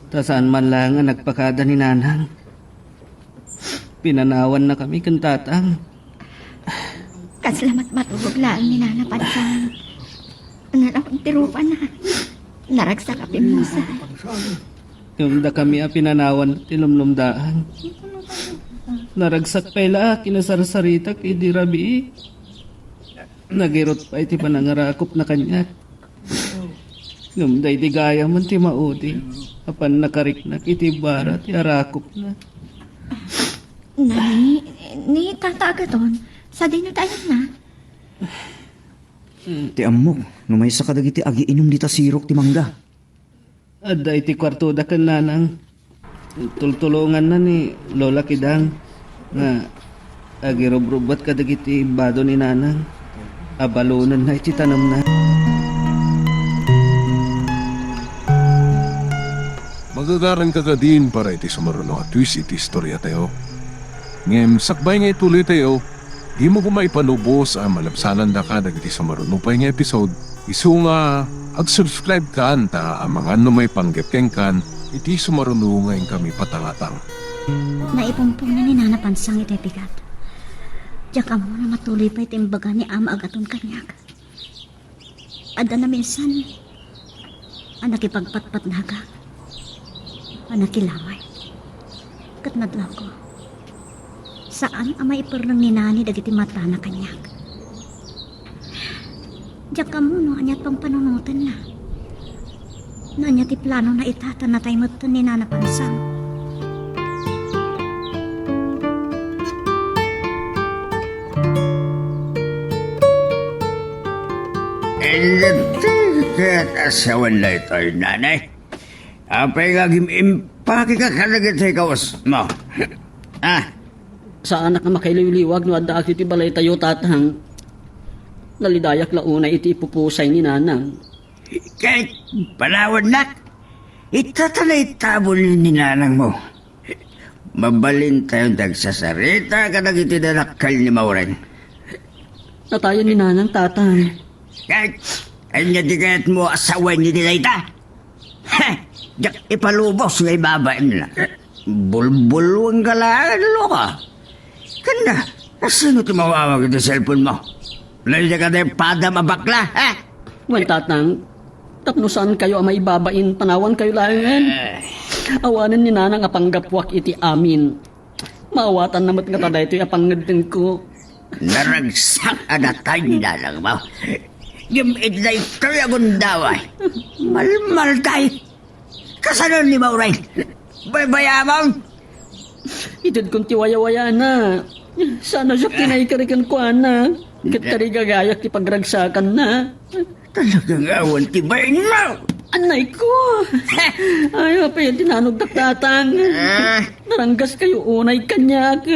ta saan man laeng a nagpakada ni Nanang. Pinanawan na kami ken Tatang. Kasla met maturog laeng ni Nana Pansang. Nanawag ti rupana. Naragsak a pimmusa. Ngem dakami a pinanawan ti lumlumdaang. Naragsak pay la a kinasarsaritak idi rabii. Nagirut pay ti panangarakopna kaniak. Ngem daydi gayamen ti maudi a pannakariknak iti bara ti arakopna. Nani, ni Tata Agaton, sadino ti ayatna? Ti ammok, no maysa kadagiti agiinum dita sirok ti mangga. Adda iti kuartoda ken Nanang. Tultulonganna ni Lola Kidang nga agirubrubbat kadagiti bado ni Nanang a balonenna iti tanemna. Magagaranka kadin para iti sumaruno a twist iti istoriatayo. Ngem sakbay nga ituloytayo, dimo koma ipalubos a malabsanandaka dagiti sumaruno pay nga episode. Isu nga ag-subscribekan ta amangan no maipanggep kenkan iti sumaruno nga inkami patangatang. Naipumpona ni Nana Pansang iti bigat. Diak ammo no matuloy pay ti imbaga ni Ama Agaton kaniak. Adda naminsan a nakipagpatpatnagak, a nakilaway. Ket nadlawko, saan a maiperneng ni Nani dagiti matana kaniak. Diak ammo no ania ti pangpanunotenna. No ania ti planona ita ta natay metten ni Nana Pansang. Inggit ket asawen daytoy, Nanay. Apay nga agim-impake ka kadagiti kawes mo? Ah? Saanak a makailiwliwag no addaak iti balaytayo, Tatang. Nalidayak la unay iti ipupusay ni Nanang. Ket panawannak, ita ta naitabon ni Nanang mo. Mabalintayon ti agsasarita kadagiti dadakkel ni Maureen. Natayen ni Nanang, Tatang. Ket ania ti kayatmo a sawen iti dayta? Heh! Diak ipalubos nga ibabainna. Bulbulweng ka laeng, Lola. Kanda, asino ti mawawag iti cellphone mo? Layda ka dayta padam a bakla, ha? Wen, Tatang, tapno saan kayo a maibabain, panawan kayo laengen. Eh. Awanen ni Nanang a panggapuak iti amin. Maawatanna met ngata daytoy a pangngedtengko. Naragsak a natay ni Nanang mo. Ngem iti daytoy a gundaway, malmaltay. Kasano ni Maureen? Baybayamon? Itedkon ti wayawayana. Sana siya, ah, kinaikarikan ko, ana. Ket tarigagayak ti pagragsakanna. Talagang awan ti bainmo! Anay ko! Ay, apay ti nanugdak, Tatang. Ah. Naranggas kayo unay kaniak.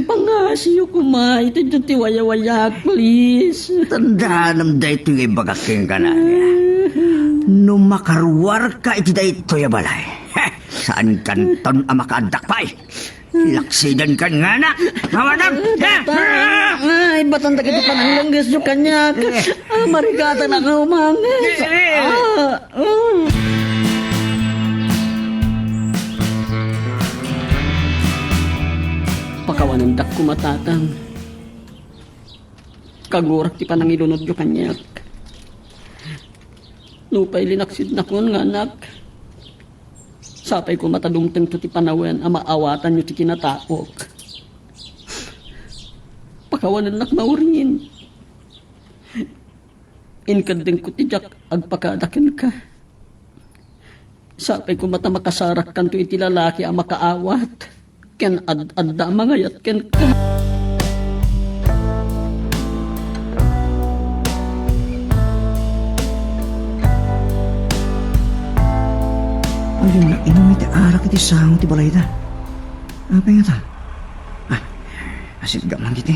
Pangasiyo koma iti ti wayawayak, please. Tandaanam daytoy nga ibagak kenka, Nadia. No makaruarka iti daytoy a balay, saankanton a makaaddak pay. Laksidenkan nga, anak. Awanan. Ay, batan dagiti pananglanggesyo kaniak. Ah, marigatan a umangis. Ah, ah. Pakawanendak koma, Tatang. Kagurak ti panangilunodyo kaniak. Nupay linaksidnakon nga anak, sapay koma ta dumtengto ti panawen a maawatanyo ti kinataok. Pakawanennak, Maureen. Inkeddengko ti diak agpakada kenka. Sapay koma ta makasarakkanto iti lalaki a makaawat ken ad-adda a mangayat kenka. Ay, inum iti arak iti sango ti balayda. Apay ngata? Ah, asitga man diti.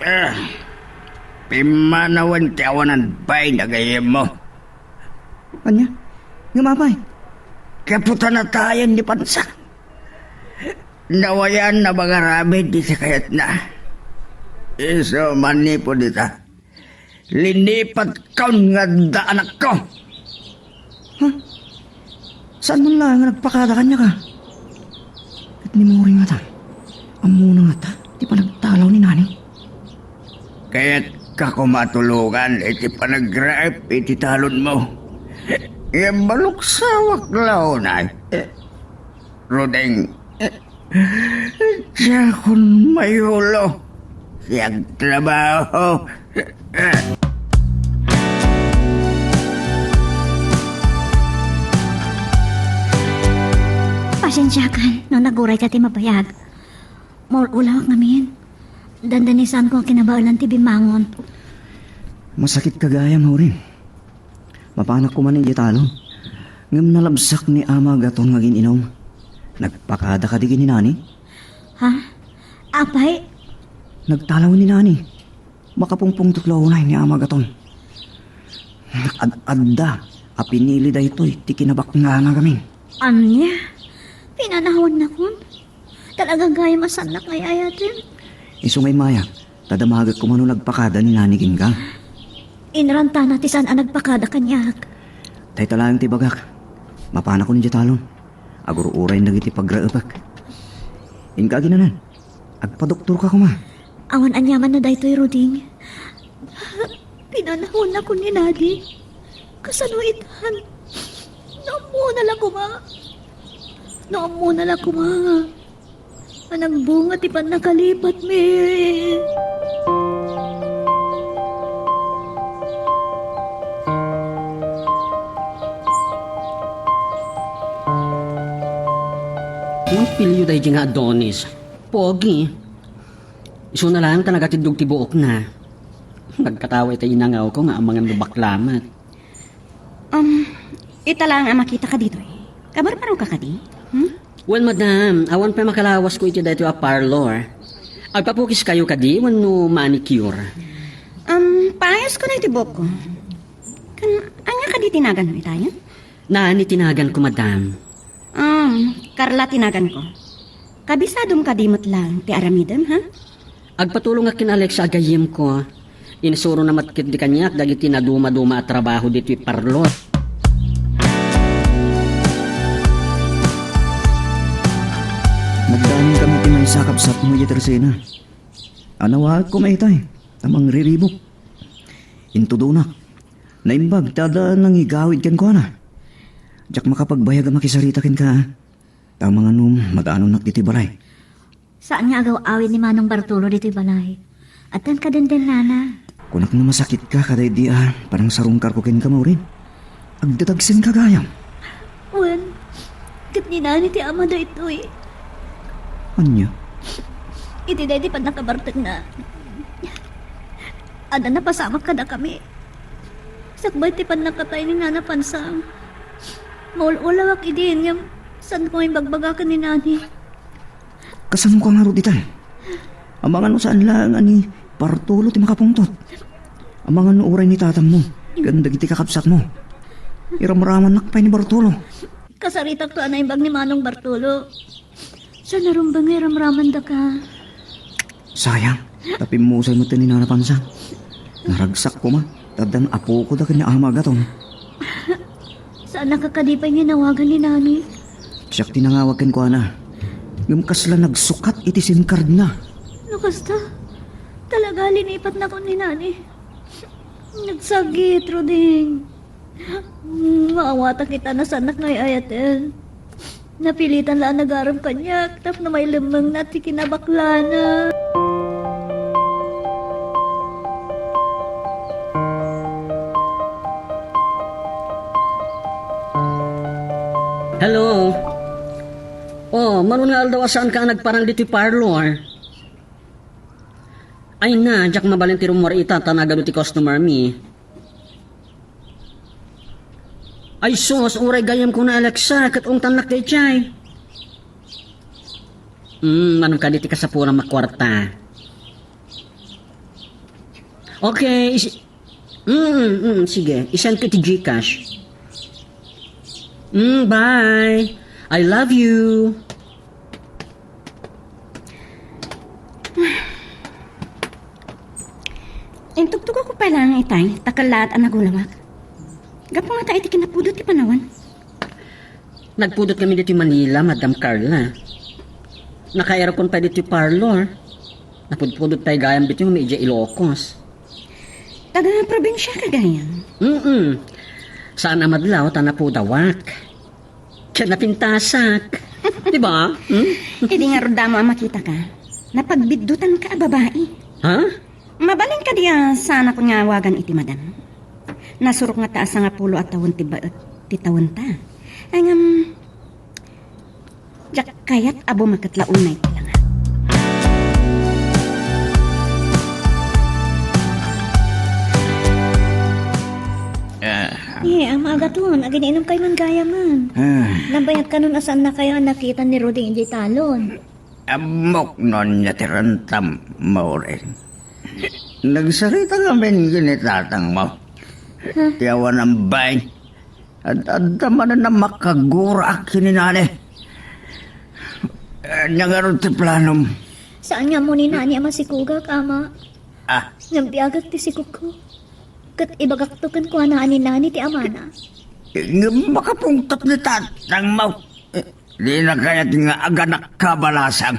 Ah, pimmanawen ti awanan bain a gayyemmo. Ania? Ngem apay? Gapu ta natayen ni Pansak. Nawayan a mangaramid iti kayatna. Isu manipud ita, linipatkon nga adda anakko. Ha? Saan man laeng nga nagpakada kaniak, a? Ket ni Maureen ngata, ammona ngata ti panagtalaw ni Nani? Kayatka koma a tulongan iti panagraep iti talonmo. Ngem maluksawak la unay. Ruding, diakon mayulo ti agtrabaho. Pasiensiakan no nagurayka ti mabayag. Maul-ulawak ngamin. Dandanisanko a kinabaelan ti bimmangon. Masakit ka gayam, Maureen. Mapanak koma idiay talon. Ngem nalabsak ni Ama Gaton nga agin-inum. Nagpakada kadi ken ni Nani? Ha? Apay? Nagtalaw ni Nani. Makapungpungtot la unay ni Ama Gaton. Ad-adda a pinili daytoy ti kinabaknana ngamin. Ania? Pinanawannakon? Talaga gayam a saannak nga ay-ayaten? Isu nga immay, ta damagek koma no nagpakada ni Nani kenka. Inrantana ti saan a nagpakada kaniak. Dayta laeng ti ibagak. Mapanakon idiay talon. Agur-uray dagiti pagraepek. Inka aginanan. Agpadoktorka koma. Awan aniamanna daytoy, Ruding. Pinanawannakon ni Nani. Kasano itan? No ammona la koma. No ammona la koma. Managbunga ti pannakalipatmi. Ang pilyo daydi nga Adonis. Pogi. Isuna laeng ta nagatiddog ti buokna. Nagkatawa ita inangawko nga amangan no bakla met. Um, ita laeng a makitaka ditoy. Kabarbaroka kadi? Hmm? Well, madam, awan pay makalawasko iti daytoy a parlor. Agpapukiskayo kadi wenno manicure? Um, paayasko na iti buokko. Kan, ania kadi ti naganmo itayen? Nani ti naganko, madam. Um, Carla ti naganko. Kabisadom kadi met laeng ti aramidem, ha? Agpatulongak ken Alexa a gayyemko. Insurona met ketdi kaniak dagiti nadumaduma a trabaho ditoy parlor. Nagdamagkami ti maysa a kabsatmo idiay Tersena. Nawagko mayta, ta mangriribuk. Intudonak. Naimbag ta adda nangigawid kenkuana. Diak makapagbayag a makisarita kenka. Ta amangan no, madanonnak ditoy balay. Saan nga agaw-awid ni Manong Bartolo ditoy balay. Addan kadendennana. Kunak no masakitka kadaydi a panangsarungkarko kenka, Maureen. Agdadagsenka gayam. Wen, ket ni Nani ti ama daytoy. Ania? Iti daydi pannakabartekna, adda napasamak kadakami. Sakbay ti pannakatay ni Nana Pansang, maul-ulawak idi ngem saanko nga imbagbaga ken ni Nani. Kasanoka ngarud ita? Amangan no saan laeng a ni Bartolo ti makapungtot. Amangan no uray ni tatangmo ken dagiti kakabsatmo. Iramramannak pay ni Bartolo. Kasaritakto a naimbag ni Manong Bartolo. Saan a rumbeng nga iramramandaka? Sayang, ta pimmusay met ni Nana Pansang. Naragsak koma, ta addan apoko da ken ni Ama Agaton. Saan a kakadi pay nga nawagan ni Nani? Siak ti nangawag kenkuana. Ngem kasla nagsukat iti sim card-na. No kasta, talaga, linipatnakon ni Nani. Nagsagit, Ruding. Maawatak ita no saannak nga ay-ayaten. Napilitan la a nagarem kaniak tapno mailemmengna ti kinabaklana. Hello? Oh, mano nga aldaw a saanka a nagparang ditoy parlor? Ay na, diak mabalin ti rummuar ita ta nagadu ti customer mi. Ay sus, uray gayyemko na, Alexa, ket ungtannak daydiay. Hmm, mano kadi ti kasapulam a kuarta? Okay, is-, mm, mm, sige, isend ko iti GCash. Mm, bye. I love you. Intugtugko pay laeng itay, ta kellaat a nagulawak. Gapu ngata iti kinapudot ti panawen. Nagpudot kami ditoy Manila, Madam Carla. Nakairukon pay ditoy parlor. Napudpudot pay gayam ditoy nga idiay Ilocos. Taga-probinsia ka gayam? Mm-mm. Saan a madlaw ta napudawak. Ket napintasak. Di ba? Hmm? Idi ngarud damo a makitaka, napagbiddutanka a babai. Ha? Mabalin kadi a saanakon nga awagan iti madam? Nasurok ngata a sangapulo a tawen ti baet ti tawenta. Ay, ngem, diak kayat a bumaketla unay ti langa. Ah. Eh, Ama Agaton, agin-inumkayo man gayamen. Ah. Nabayagkanon a saannakayo a nakita ni Ruding idiay talon. Ammok no ania ti rentam, Maureen. Nagsarita ngamin ken ni tatangmo. Ha? Ti awan a bain. Ad-adda manen a makaguraak ken ni Nani. Ania ngarud ti planom? Saan nga ammo ni Nani a masikogak, Ama? Ah. Ngem biagak ti sikogko. Ket ibagakto kenkuana a ni Nani ti amana. Ngem makapungtot ni tatangmo. Dina kayat nga aganakka a balasang.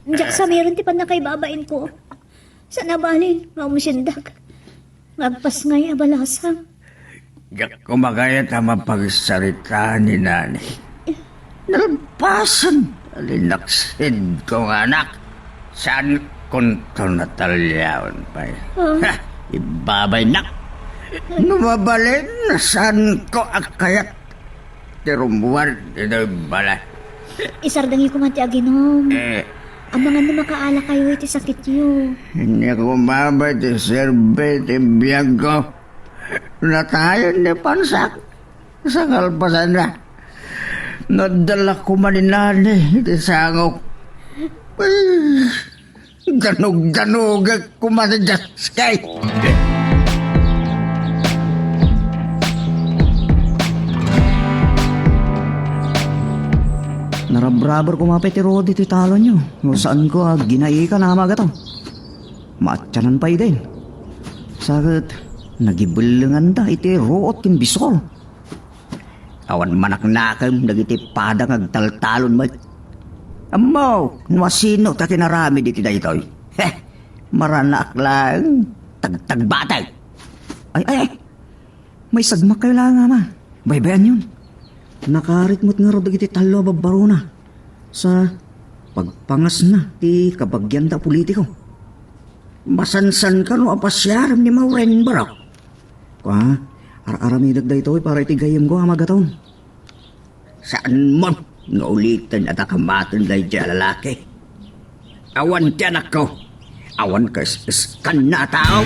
Diak samiren ti pannakaibabainko. Saan a bali nga umsindak nga agpasngay a balasang. Diak koma kayat a mapagsarita ni Nani. Nalpasen a linaksidko nga anak. Saankonto nataliaon pay. Ah. Ha! Ibabaynak. No mabalin, saanko a kayat ti rummuar ditoy balay. Isardengyo koma ti aginom. Eh. Amangan no makaalakayo iti sakityo. Ania koma pay ti serbi ti biagko. Natayen ni Pansak. Sa kalpasanna, nadala koma ni Nani iti sangok. Ay, danug-danugek koma ti Dios kay. Narabraber koma pay ti Rodi ti talonyo. No saanko a ginaikan a maga to. Maatianan pay din. Sa ket, nagibellenganda iti ruot ken bisor. Awan manaknakem dagiti pada nga agtaltalon met. Ammok no asino ti akinaramid iti daytoy. Heh, maranaak laeng tagtagbateg. Ay, ay, ay. Maisagmakkayo laeng, Ama. Baybay-anyon. Nakarit met ngarud dagiti tallo a babbarona sa pagpangasna ti kabagianda a politiko. Masansanka no apasiarem ni Maureen, Barok. Kua, ar-aramidek daytoy para iti gayyemko, Ama Gaton. Saanmo nga uliten a dakamaten daydiay a lalaki. Awan ti anakko. Awan kaes-eskanna a tao.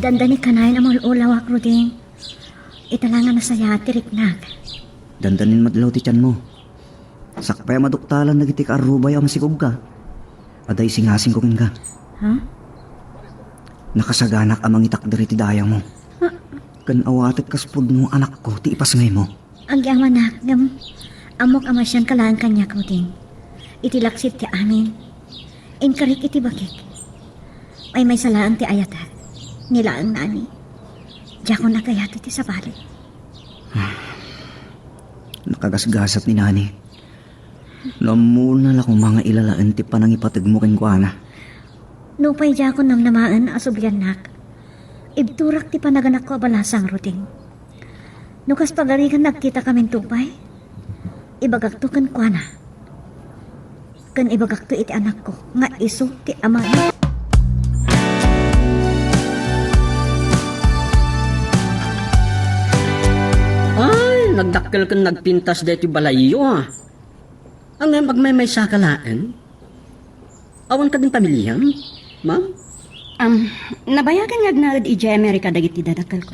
Dandani kanayon a maul-ulawak, Ruding. Ita la nga nasayaat ti riknak. Dandanin met law ti tianmo. Sakbay a maduktalan dagiti kaarrubayo a masigugga, adda isingasingko kenka. Ha? Nakasaganak a mangitakder iti dayawmo. Ha? Ken awatek kas pudno, anakko ti ipasngaymo. Agyamanak, ngem ammok a masianka laeng kaniak, Ruding. Iti laksid ti amin, inkarik iti bakik. Maymaysa laeng ti ayatek. Ni laeng Nani. Diakon agayat iti sabali. Nakagasgasat ni Nani. No ammona la koma nga ilalaen ti panangipategmo kenkuana. Nupay diakon namnamaen a subliannak, ibturak ti panaganakko a balasang, Ruding. No kas pagarigan nagkitakaminto pay, ibagakto kenkuana. Ken ibagakto iti anakko nga isu ti amana. Ay, nagdakkel ken nagpintas daytoy balayyo, a. Ngem agmaymaysaka laeng? Awan kadin pamiliam, ma'am? Am, nabayagan nga agnaed idiay Amerika dagiti dadakkelko.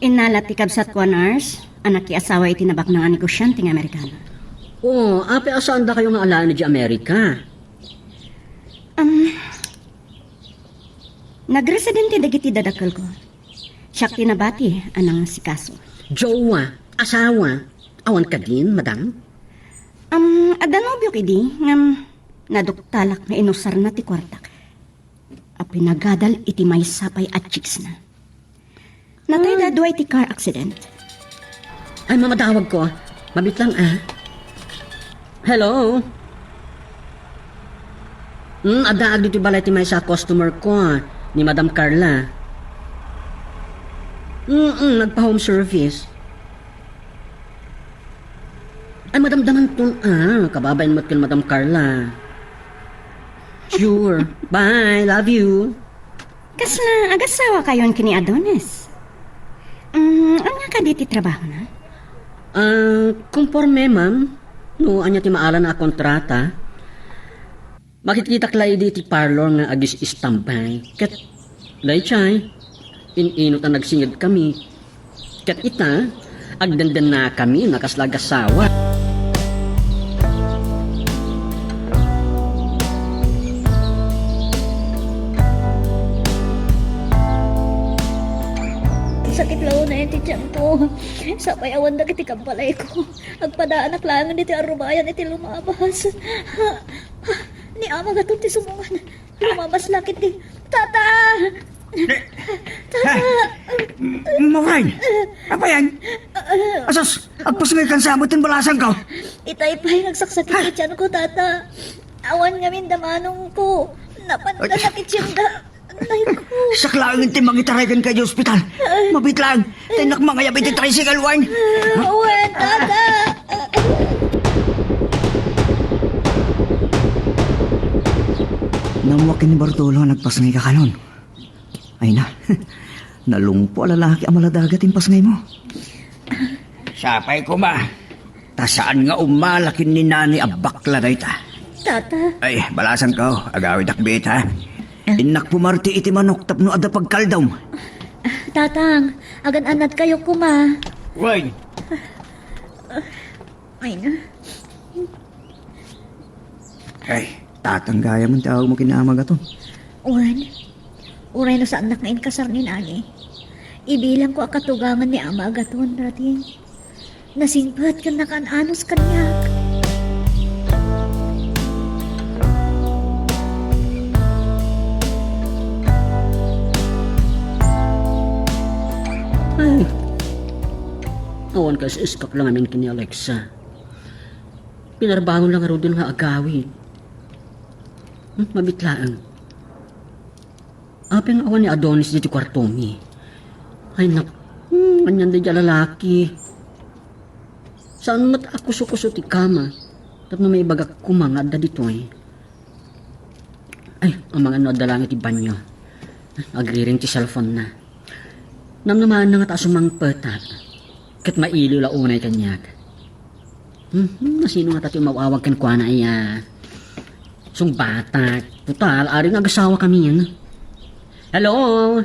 Innala ti kabsatko a nurse a nakiasawa iti nabaknang a negosiante nga Amerikano. Oh, apay a saandakayo nga alaen idiay Amerika? Am, nagresidente dagiti dadakkelko. Siak ti nabati a nangasikaso. Jowa, asawa, awan kadin, madam? Am, adda nobiok idi, ngem naduktalak nga inusarna ti kuartak a pinagadal iti maysa pay a chicksna. Natay da dua iti car accident. Ay, mamadawag ko. Mabit lang, ah. Hello? Hmm, addaak ditoy balay ti maysa a customer ko, ah, ni Madam Carla. Mm, nagpa-home service. Ay, madamdamanton, ah, kababain met ken Madam Carla. Sure. Bye, love you. Kasla agasawakayon ken ni Adonis? Mm, ania kadi ti trabahona? Ah, konporme, ma'am. No ania ti maala a kontrata. Makitkitak la idi ti parlor nga agis-standby. Ket, daydiay, in-inut a nagsingedkami. Ket ita, agdendennakami a kasla agasawa. Sakit la unay ti tianko. Sapay awan dagiti kampalayko. Agpadaanak laeng iti arrubayan iti lumabas. Ha, ha, ni Ama Gaton ti sumungan. Lumabas la ketdi. Tata! Tata! Maureen! Apayan? Asus, agpasngaykan sa met ti balasangko. Itay pay nga agsaksakit ti tianko, Tata. Awan ngamin damanongko. Napandanak iti tienda. Nay ko. Siak laeng ti mangitaray kenka iti ospital. Mabit laeng. Tay nak mangayab iti tricycle, wen. Wen, Tata. Nammuak ken ni Bartolo a nagpasngay kakanon. Ay na, nalungpo a lalaki a maladagat ti impasngaymo. Sapay koma, ta saan nga ummala ken ni Nani a bakla dayta. Tata. Ay, balasangko, agawidak biit, ha? Innak pumarti iti manok tapno adda pagkaldom. Tatang, agan-anadkayo koma. Wen. Ay na. Ay, Tatang gayam ti awagmo ken ni Ama Gaton. Wen, uray no saannak nga inkasar ni Nani, ibilangko a katugangan ni Ama Gaton, Rating. Nasingpet ken nakaan-anos kaniak. Ay, awan kas-eskak lang amin ken ni Alexa. Pinarbangon lang ngaruden nga agawid. Hmm, mabit laeng. Apay nga awan ni Adonis ditoy kuartomi? Ay, nak-, hmm, anian daydi a lalaki? Saan met a kuso-kuso ti kama tapno maibagak koma nga adda ditoy? Ay, amangan no adda laeng iti banio. Agriring ti cellphone-na. Namnamaenna ngata a sumangpetak. Ket mailiw la unay kaniak. Hmm, nasino ngata ti umaw-awag kenkuana, iya? Sungbatak. Total, aring agasawakamin. Hello?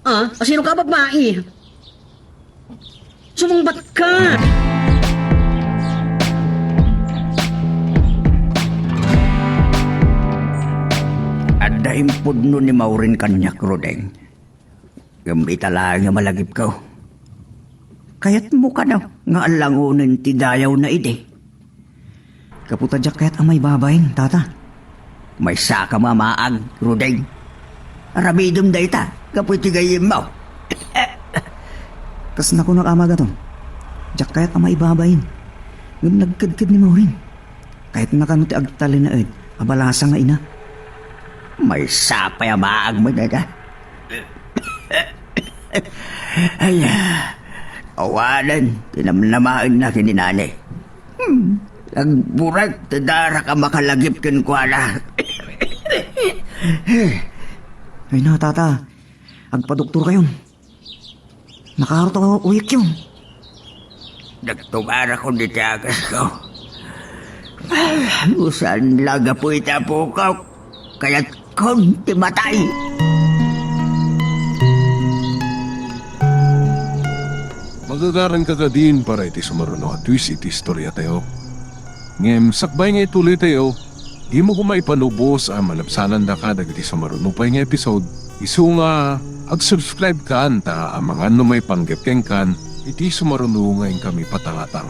Ah, asino ka, babai? Sumungbat ka! Adda impudno ni Maureen kaniak, Rudeng. Ngem ita laeng nga malagipko. Kayatmo kano nga alangonen ti dayawna idi? Gapu ta diak kayat a maibabain, Tata. Maysaka a maag, Rudeng. Aramidem dayta gapu iti gayyemmo. Kas nakunak, Ama Gaton, diak kayat a maibabain. Ngem nagkedked ni Maureen. Kayatna kano ti agtalinaed a balasa nga ina. Maysa pay a maag met dayta. Ay, awanen ti namnamaenna ken ni Nani. Hmm, nagburek ti darak a makalagip kenkuana. Ay na, Tata. Agpadoktorkayon. Nakaarut a uyekyon. Nagtumarakon iti agasko. Ah, no saan la gapu iti apokok, kayatkon ti matay. Magagaranka kadin para iti sumaruno a twist iti istoriatayo. Ngem sakbay nga ituloytayo, dimo koma ipanubos a malabsanandaka dagiti sumaruno pay nga episode, isu nga ag-subscribe kan ta amangan no maipanggep kenkan iti sumaruno nga inkami patangatang.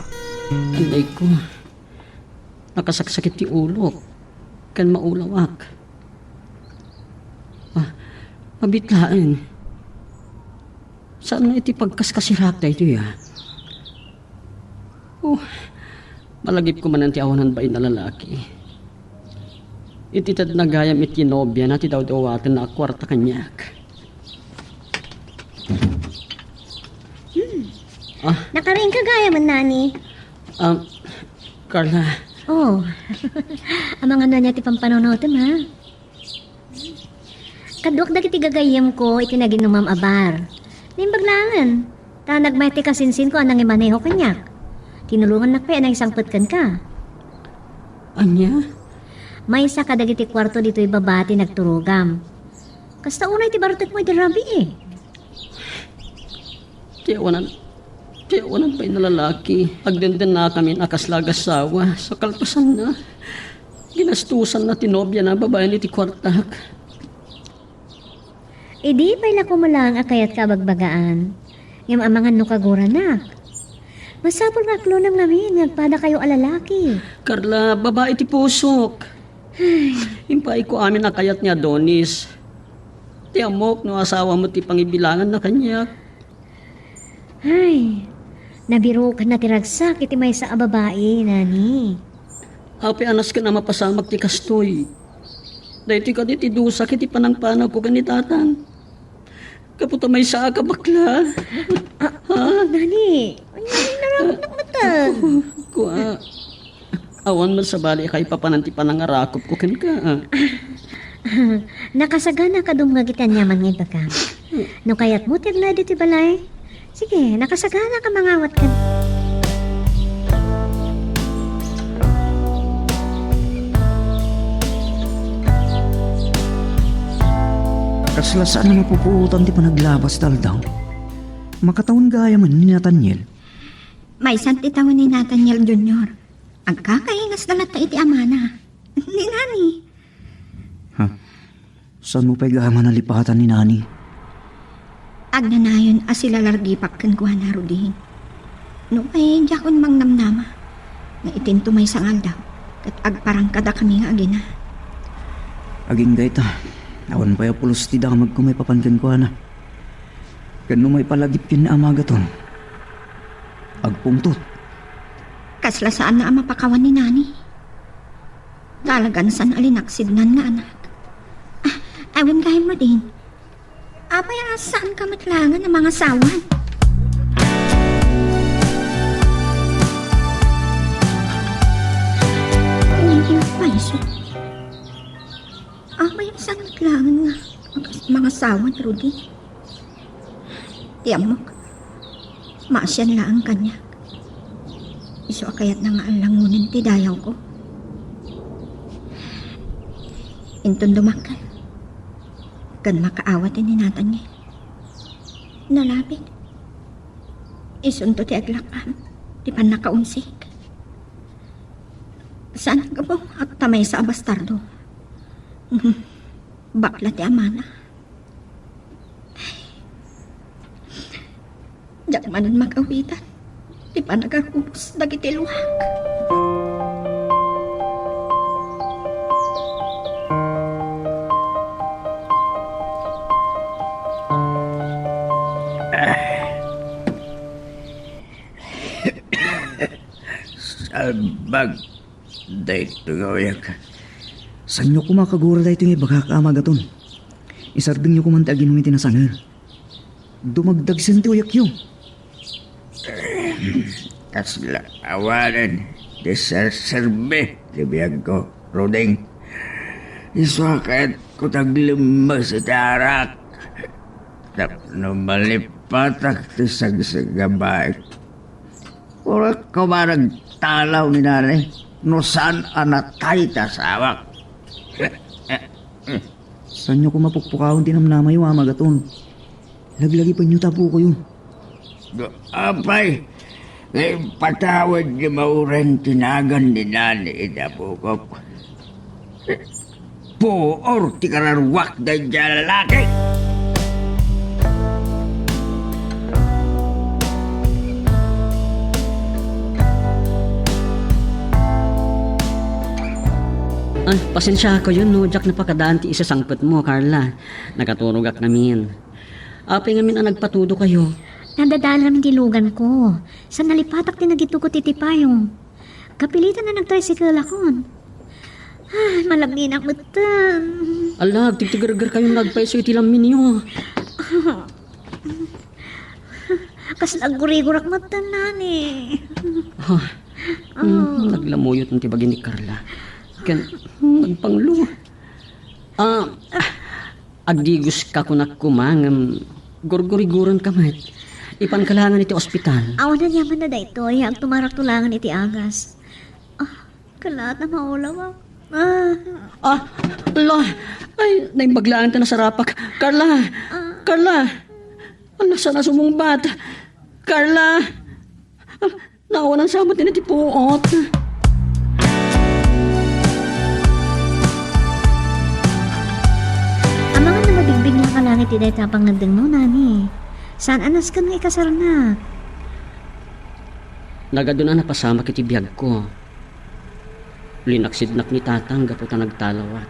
Anayko, nakasaksakit ti ulok, ken maulawak. Ah, mabit laeng. Saan nga iti pagkaskasirak daytoy, ah? Oh, malagipko manen ti awanan bain a lalaki. Iti tedna gayam iti nobiana ti dawdawatenna a kuarta kaniak. Hmm. Ah. Nakariingka gayamen, Nani? Um, Carla. Oh. Amangan no ania ti pampanunotem, ha? Kaduak dagiti gagayyemko iti naginumam a bar. Naimbag laengen, ta nagmayat ti kasinsinko a nangimaneho kaniak. Tinulongannak pay a nangisangpet kenka. Ania? Maysa kadagiti kuarto ditoy baba ti nagturogam. Kasta unay ti bartekmo idi rabii. Ti awanan, ti awanan pay a lalaki, agdendennakamin a kasla agassawa sa kalpasanna. Ginastosanna ti nobiana babaen iti kuartak. Idi pay la koma laeng a kayatka a bagbagaan, ngem amangan no kaguranak. Masapul nga aklonem ngamin nga agpadakayo a lalaki. Carla, babae ti pusok. Ay. Impaayko amin a kayat ni Adonis. Ti ammok no asawa met ti pangibilanganna kaniak. Ay, nabirukenna ti ragsak iti maysa a babai, Nani. Apay a nasken a mapasamak ti kastoy? Daytoy kadi ti dusak iti panangpanawko ken ni Tatang. Gapu ta maysaak a bakla. Ah, ha? Nani, ania nga inaramidnak met? Kua, awan met sabali a kaipapanan ti panangarakupko kenka, ah. Nakasagana a dumngeg iti aniaman nga ibagam. No kayatmo ti agnaed iti balay, sige, nakasagana a mangawat ken. Kasla saan a mapupuotan ti panaglabas ta aldaw, makatawen gayamen ni Nathaniel. Maysa ti tawen ni Nathaniel Junior. Agkakaingasda latta iti amana. Ni Nani. Ha? Saan mo pay gayam a nalipatan ni Nani? Agnanayon a silalargipak kenkuana, Rudin. Nupay diakon mangnamnama nga itinto maysa nga aldaw ket agparangkadakami nga agina. Agingga ita, awan pay a pulos ti damagko maipapan kenkuana. Ken no maipalagip ken ni Amagaton, agpungtot. Kasla saanna a mapakawan ni Nani. Talagan saan a linaksidnan nga anak. Ah, awan gayam, Rudin. Apay a saanka met laengen a mangasawan? Uy, paiso. Apay a saan met laengen nga mangasawan, Rudy? Ti ammok, maasian laeng kaniak. Isu a kayatna nga allangonen ti dayawko. Inton dumakkel, ken makaawat ni Nathaniel. Nalabit. Isunto ti aglakam ti pannakaumsik. Saan a gapu ta maysa a bastardo. Bakla ti amana. Diak manen makawitan ti panagarubos dagiti luak. Salbag. Daytoy nga uyak. Saanyo koma kagura daytoy nga ibagak, Amagaton. Isardengyo koman ti aginum iti nasanger. Dumagdagsen ti uyakyo. Kasla awanen ti serserbi ti biagko, Ruding. Isu a kayatko ti aglemmes iti arak. Tapno malipatak ti sagsagabaek. Uray koma nagtalaw ni Nani no saan a natay ti asawak. Saanyo koma pukpukawen ti namnamayo, Amagaton. Laglagipenyo ti apokoyo. Apay, nga impatawad nga mauren ti nagan ni Nani iti apokok. Puor ti kararuak daydiay a lalaki! Ah, pasensiakayon no diak napakadaan ti isasangpetmo, Carla. Nakaturogak ngamin. Apay ngamin a nagpatudokayo? Nadadalan ngamin ti luganko. Saan a nalipatak ti nagitugot iti payong. Kapilitan a nagtricycle-akon. Ah, malaminak metten. Ala, agtigtigergerkayon nga agpayso iti lamminyo. Kasla aggurigorak metten, Nani. Ah, mm, naglamuyot ti bagi ni Carla. Ken, mm, nagpanglo. Ah, agdigoska kunak koma ngem gurgurigurenka met. Ipanka laengen iti ospital. Awan aniamanna daytoy, agtumarakto laengen iti agas. Ah, kalaat a maulawak. Ah. Ah, ala. Ay, naimbag laeng ta nasarapak. Carla! Ah. Carla! Ala, saan a sumungbat? Carla! Ah, naawanan sa met ti puot. Amangan a mabigbignak a langit ti dayta a pangngeddengmo, Nani. Saan a nasken nga ikasarnak? Nagadu a napasamak iti biagko. Linaksidnak ni Tatang gapu ta nagtalawak.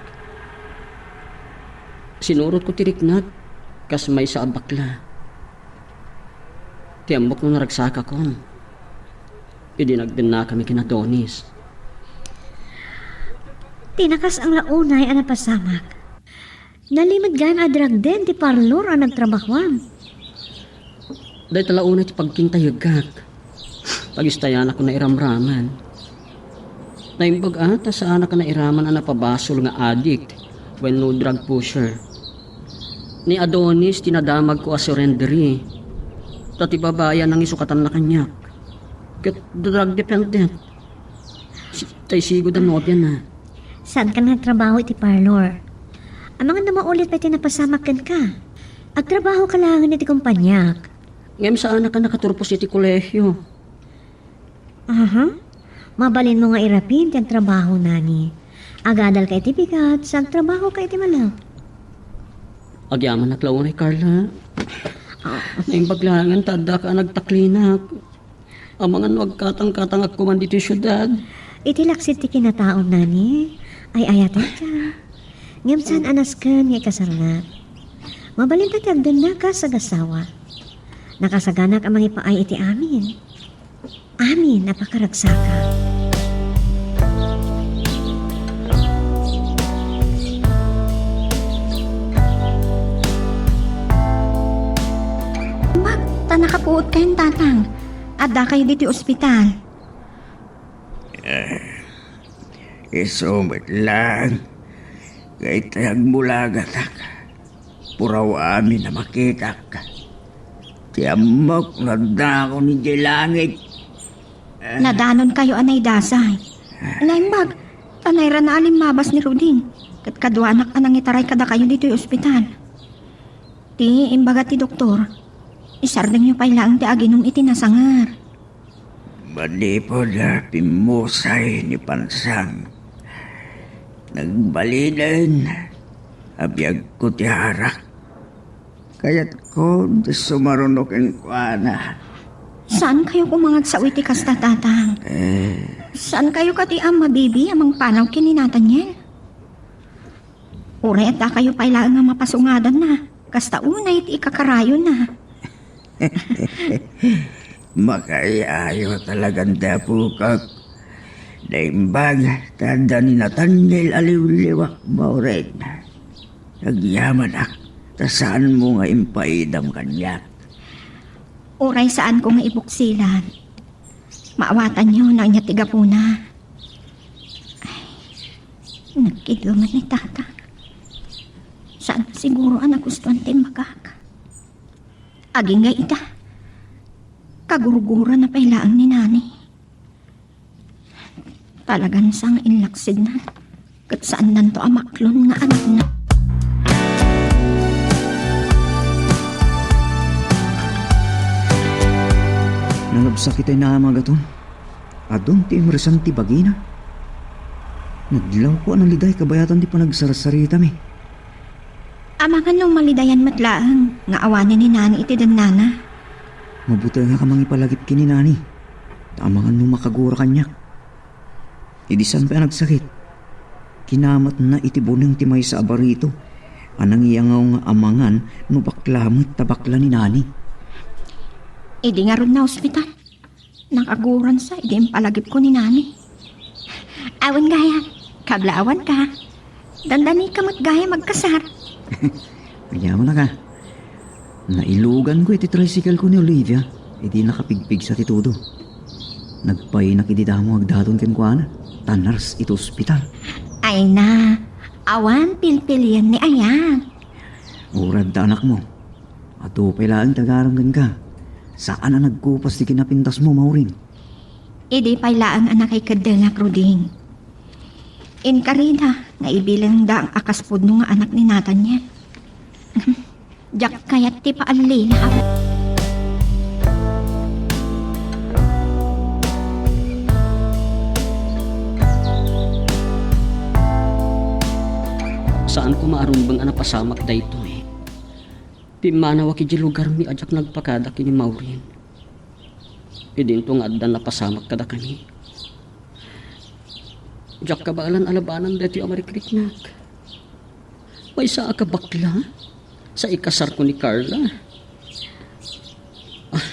Sinurotko ti riknak kas maysa a bakla. Ti ammok no naragsakakon, idi nagdennakami ken Adonis. Ti nakas-ang la unay a napasamak. Nalimed gayam a dragden ti parlor a nagtrabahoam. Dayta la unay ti pagkintayeggak. Tagistayanak nairamraman. Naimbag a ta saanak a nairaman a napabasol nga addict wenno drug pusher. Ni Adonis ti nadamagko a surrenderee. Ta ti babai a nangisukatan na kaniak. Ket drug dependent. Si-, tay sigud a nobiana. Saanka nagtrabaho iti parlor? Amangan no maulit pay ti napasamak kenka. Agtrabahoka laengen iti kompaniak. Ngem saanak a nakaturpos iti kolehio. Aha. Mabalinmo nga irapin ti agtrabaho, Nani. Agadalka iti bigat, sa agtrabahoka iti malem. Agyamanak la unay, Carla. Naimbag laengen ta addaka a nagtaklinak. Amangan no agkatangkatangak koman ditoy siudad. Iti laksid ti kinataom, nani, ay-ayatenka. Ngem saan a nasken nga ikasarnak. Mabalinta ti agdennaka kas agassawa. Nakasaganak a mangipaay iti amin. Amin a pakaragsaka. Bag, ta nakapuot kayon, Tatang. Addakayo ditoy ospital. Eh, isu met laeng. Kay ti agmulagatak. Puraw amin a makitak. Ti ammok no adda ako idiay langit. Nadanonkayo a naidasay. Naimbag, ta nairana a limmabas ni Ruding. Ket kaduanak a nangitaray kadakayo ditoy ospital. Ti imbaga ti doktor, isardengyo pay laeng ti aginum iti nasangar. Manipud pimmusay ni Pansang, nagbalinen a biagko ti arak. Kayatko ti sumaruno kenkuana. Saankayo koma nga agsao iti kasta, Tatang? Eh. Saankayo kadi a mabibi a mangpanaw ken ni Nathaniel? Uray addakayo pay laeng a mapasungadanna, kasta unay ti ikakarayonna. Makaay-ayo talagan ti apokak. Naimbag ta adda ni Nathaniel a liwliwak, Maureen. Agyamanak ta saanmo nga impaidam kaniak. Uray saanko nga ibuksilan, maawatanyo no ania ti gapuna. Ay, nagkiduman ni Tata. Saan siguro a nagustuan ti imbagak. Agingga ita, kagurgurana pay laeng ni Nani. Talagan sa nga inlaksidnan, ket saannanto a maklon nga anakna. Nangabsakit ay naamagaton. Adun ti imresan ti bagina. Nadlawko a naliday kabayatan ti panagsarsaritami. Amangan no malidayan met laeng nga awanen ni Nani iti dennana. Mabutengak a mangipalagip ken ni Nani, ta amangan no makagura kaniak. Idi saan pay a nagsakit, kinamatna iti buneng ti maysa a barito a nangiyangaw nga amangan no bakla met ta bakla ni Nani. Idi ngarud naospital, nakaguransa idi impalagipko ni Nani. Awan gayam, kablaawanka. Dandanika met gayam agkasar. Agyamanak a. Nailuganko iti tricycle-ko ni Olivia idi nakapigpigsa ti tudo. Nagpainak idi damo agdaton kenkuana, ta nurse iti ospital. Ay na, awan pilpilian ni Ayan. Uray adda anakmo, adu pay laeng ti agaram kenka. Saan a nagkupas ti kinapintasmo, Maureen. Idi pay laeng a nakaikeddengak, Ruding. Inkarida nga ibilangda a kas pudno nga anak ni Nathaniel. Diak kayat ti paallina. Saanko maarumbeng a napasamak daytoy. Pimmanawak idiay lugarmi a diak nagpakada ken ni Maureen. Idinto nga addan napasamak kadakami. Diak kabaelan a labanan daytoy a marikriknak. Maysaak a bakla sa ikasarko ni Carla. Ah,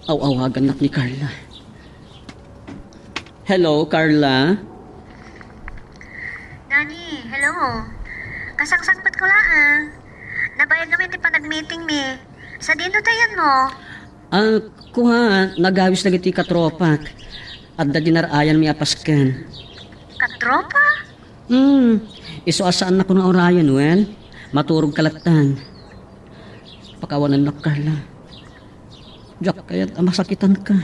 aw-awagannak ni Carla. Hello, Carla? Nani, hello. Kasangsangpetko laeng. Nabayag ngamin ti panagmeetingmi. Sadino ti ayanmo? Ah, kua, nagawis dagiti katropak. Adda di nar-ayanmi a pasken. Katropa? Hmm, isu a saannakon nga urayen, wen? Maturogka latta. Pakawanennak, Carla. Diak kayat a masakitanka.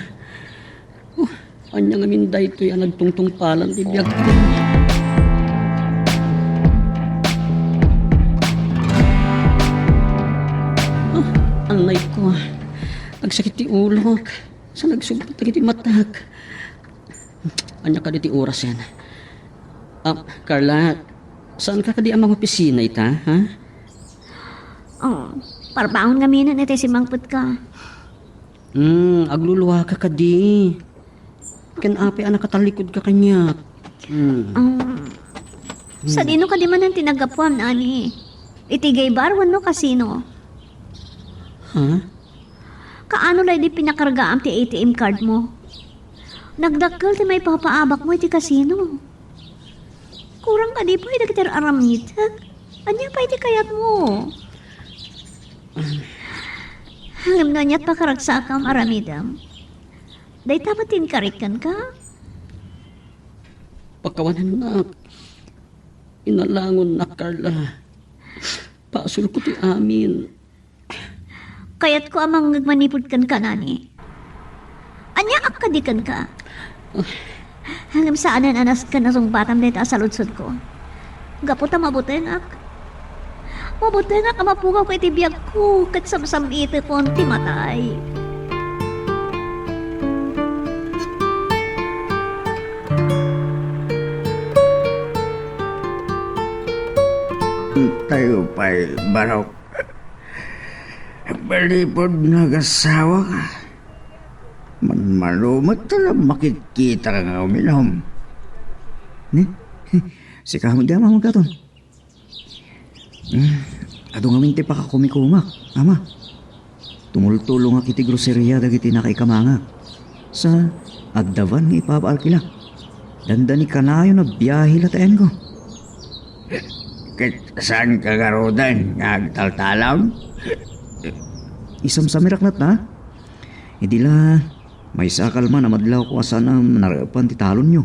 Oh, ania ngamin daytoy a nagtungtungpalan ti biagko? Oh, annayko. Agsakit ti ulok. Sa nagsugbat dagiti matak. Ania kadi ti orasen? Ah, Carla, saanka kadi a mangopisina ita, ha? Ah, Parpaon ngamin iti simangpetka. Hmm, agluluaka kadi. Ken apay a nakatalikod ka kaniak? Hmm. Um, sadino kadi manen ti naggapuam, Nani? Iti gay bar wenno kasino? Ha? Kaano la idi pinakargaam ti A T M card mo? Nagdakkel ti maipapaabak mo iti kasino. Kurang kadi pay dagiti ar-aramidek? Ania pay ti kayatmo? Ngem no aniat pakaragsakam, aramidem. Dayta met ti inkarik kenka? Pakawanennak. Inalangonnak, Carla. Pasulko ti amin. Kayatko a mangngeg manipud kenka, Nani. Aniaak kadi kenka? Ngem saanen a nas-, ken nasungbatam dayta a saludsodko. Gapu ta mabutengak. Mabutengak a mapugawko iti biagko ket samsamitekon ti matay. Tayo pa'y barok. Manipud nga agasawak, manmano met ta la makitkita nga uminum. Ni? Sika met di ama, Ama Agaton. Hmm, adu ngamin ti pakakumikumak, Ama. Tumultulongak iti groseria dagiti nakaikamangak. Sa, adda van nga ipapaalkilak. Dandani kanayon a biahe la ti ayanko. Ket saanka ngaruden nga agtaltalon? Isamsamirak latta. Idi la, maysakal man a madlawko a saan a narepan ti talonyo.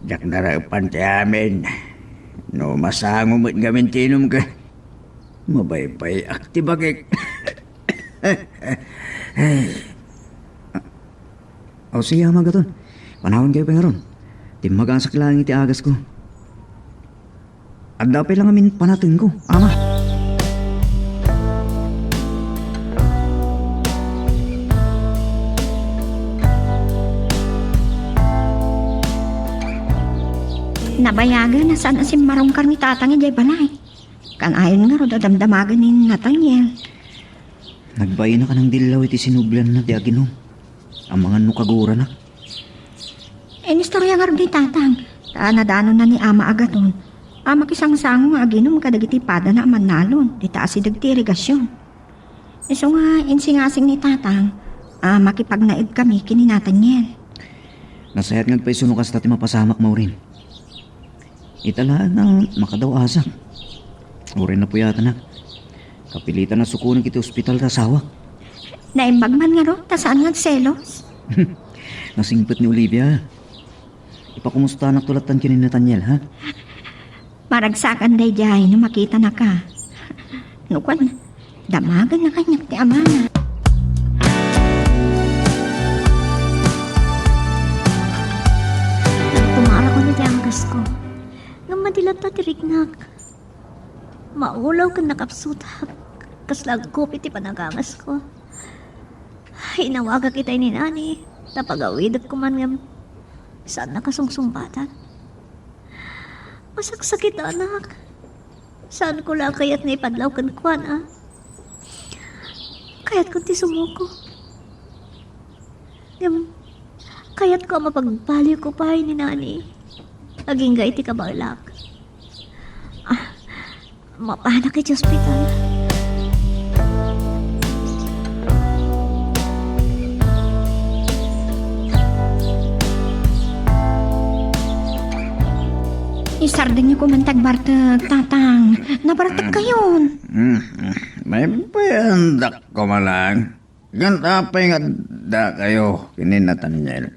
Diak narepan ti amin. No masango met ngamin ti inumka, mabaybay-ak ti bagik. O, sige, Ama Agaton. Panawankayo pay ngarud. Timmagasak laeng iti agasko. Adda pay la ngamin panatengko, Ama. Nabayagen a saan a simmarungkar ni Tatang idiay balay. Kanayon ngarud a damdamagen ni Nathaniel. Nagbain a kanang dillaw iti sinublianna ti aginum. Amangan no kaguranak. Inistorya ngarud ni Tatang, ta nadanonna ni Ama Agaton a makisangsango nga aginum kadagiti padana a mannalon dita asideg ti irigasion. Isu nga insingasing ni Tatang a makipagnaed kami ken ni Nathaniel. Nasayaat nga agpayso no kasta ti mapasamak, Maureen. Ita laeng a makadaw-asak. Uray napuyatanak. Kapilitan a sukonek iti ospital ti asawak. Naimbag man ngarud ta saan nga agselos. Nasingpet ni Olivia. Ipakomustanakto lattan ken ni Nathaniel, ha? Maragsakan daydiay no makitanaka. No kuan, damagenna kaniak ti amana. Nagtumarakon iti anggasko. Ngem madi latta ti riknak. Maulaw ken nakapsutak. Kasla agkupi ti panagangasko. Inawagak itay ni Nani, ta pagawidek koman ngem saan nakasungsungbatan. Masaksakit, anak. Saanko la a kayat nga ipadlaw kenkuana. Kayatkon ti sumuko. Ngem, kayatko a mapagbaliwko pay ni Nani. Agingga iti kabaelak. Ah, mapanak iti ospital. Isardengyo koman ti agbartek, Tatang. Nabartek kayon. Mm, mm. Maipayandak ko man lang. Ket apay nga adda kayo ken ni Nathaniel?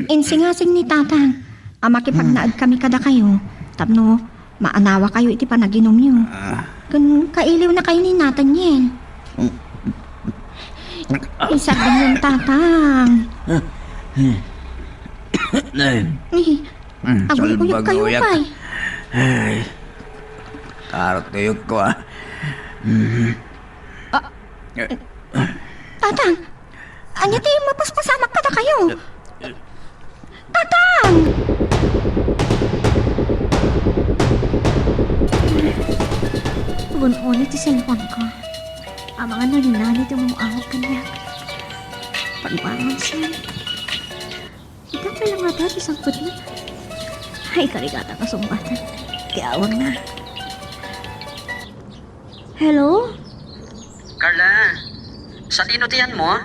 Insingasing ni Tatang a makipagnaed kami kadakayo tapno maanawakayo iti panaginumyo. Ah. Ken kailiwnakayo ni Nathaniel. Isardengyon, Tatang. Ay. Eh, aguyuyok kayo pay. Ay. Kartuyok ko, ah. Mm. Ah, Tatang, ania ti mapaspasamak kadakayo? Tatang! Iti cellphone ko. Amangan no ni Nani ti umawag kaniak. Pagbangon siya. Ita pay lang nga ti sangpetna. Ay, karigatan nga sungbatan. Ti awagna. Hello? Carla, sadino ti yanmo?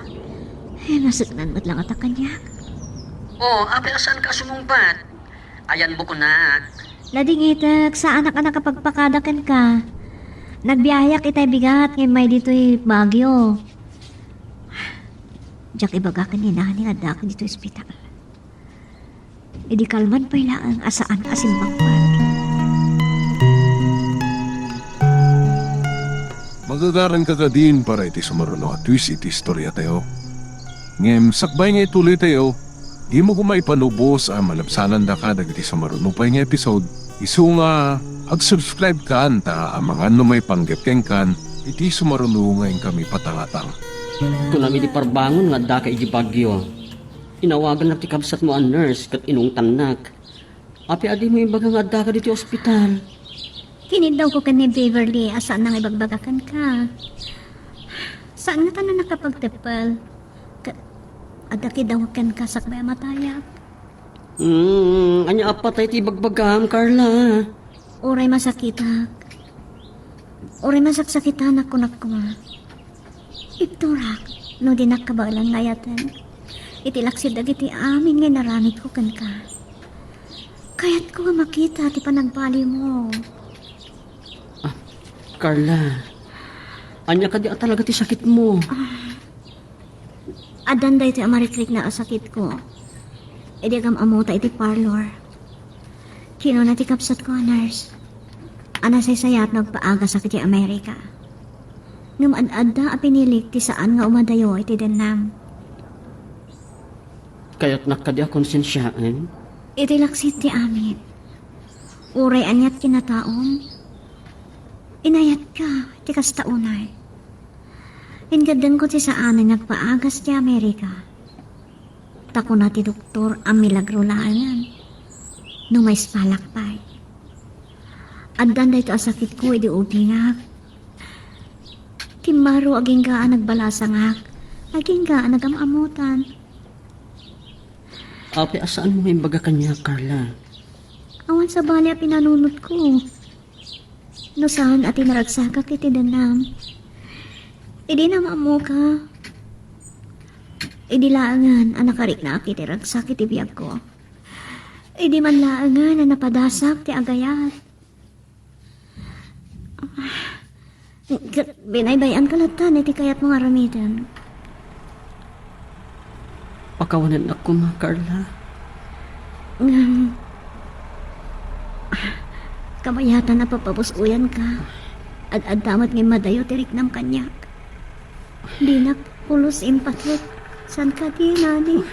Eh, nasuknan met lang ata kaniak. Oh, apay a saanka a sumungbat? Ayanmo kunak. Nadingitek, saanak a nakapagpakada kenka. Nagbiaheak itay bigat nga immay ditoy Baguio. Diak ibaga ken ni Nani nga addaak ditoy ospital. Idi kalman pay laeng a saan a simmangpet. Magagaranka kadin para iti sumaruno a twist iti istoriatayo. Ngem sakbay nga ituloytayo, dimo koma ipanubos a malabsanandaka dagiti sumaruno pay nga episode. Isu nga ag-subscribe kan ta amangan no maipanggep kenkan iti sumaruno nga inkami patangatang. Kunam idi parbangon nga addaka iti Baguio. Inawagannak ti kabsatmo a nurse ket inungtannak. Apay a dimo imbaga nga addaka ditoy ospital? Kiniddawko ken ni Beverly a saan nga ibagbaga kenka. Saan ngata a nakapagteppel. Ka-, adda kiddawak kenka sakbay a matayak. Hmm, ania a patay ti ibagbagam, Carla? Uray masakitak. Uray masaksakitanak, kunak koma. Ibturak, no dinak kabaelan nga ayaten. Iti laksid dagiti amin nga inaramidko kenka. Kayatko nga makita ti panagbaliwmo. Ah, Carla, ania kadi a talaga ti sakitmo? Ah, addan daytoy a marikrikna a sakitko. Idi agam-amuta iti parlor. Kinuna ti kabsatko a nurse a nasaysayat no agpaagasak iti Amerika. Ngem ad-adda a pinilik ti saan nga umadayo iti dennam. Kayatnak kadi a konsensiaen? Iti laksid ti amin. Uray aniat kinataom, inayatka ti kasta unay. Ingaddengko ti saanen nga agpaagas ti Amerika. Ta kuna ti doktor a milagro laengen no maispalak pay. Addan daytoy a sakitko idi ubingak. Kimmaro agingga a nagbalasangak, agingga a nagam-amutan. Apay a saanmo nga imbaga kaniak, Carla? Awan sabali a pinanunotko. No saan a tinaragsakak iti dennam. Idi nam-ammoka, idi laengen a nakariknaak iti ragsak iti biagko. Idi man laengen a napadasak ti agayat. Ket binaybay-anka latta iti kayatmo nga aramiden. Pakawanennak koma, Carla. Ngem, kabayatan a papabus-oyanka. Ad-adda met nga immadayo ti riknam kaniak. Dinak pulos impatek. Saan kadi, Nani?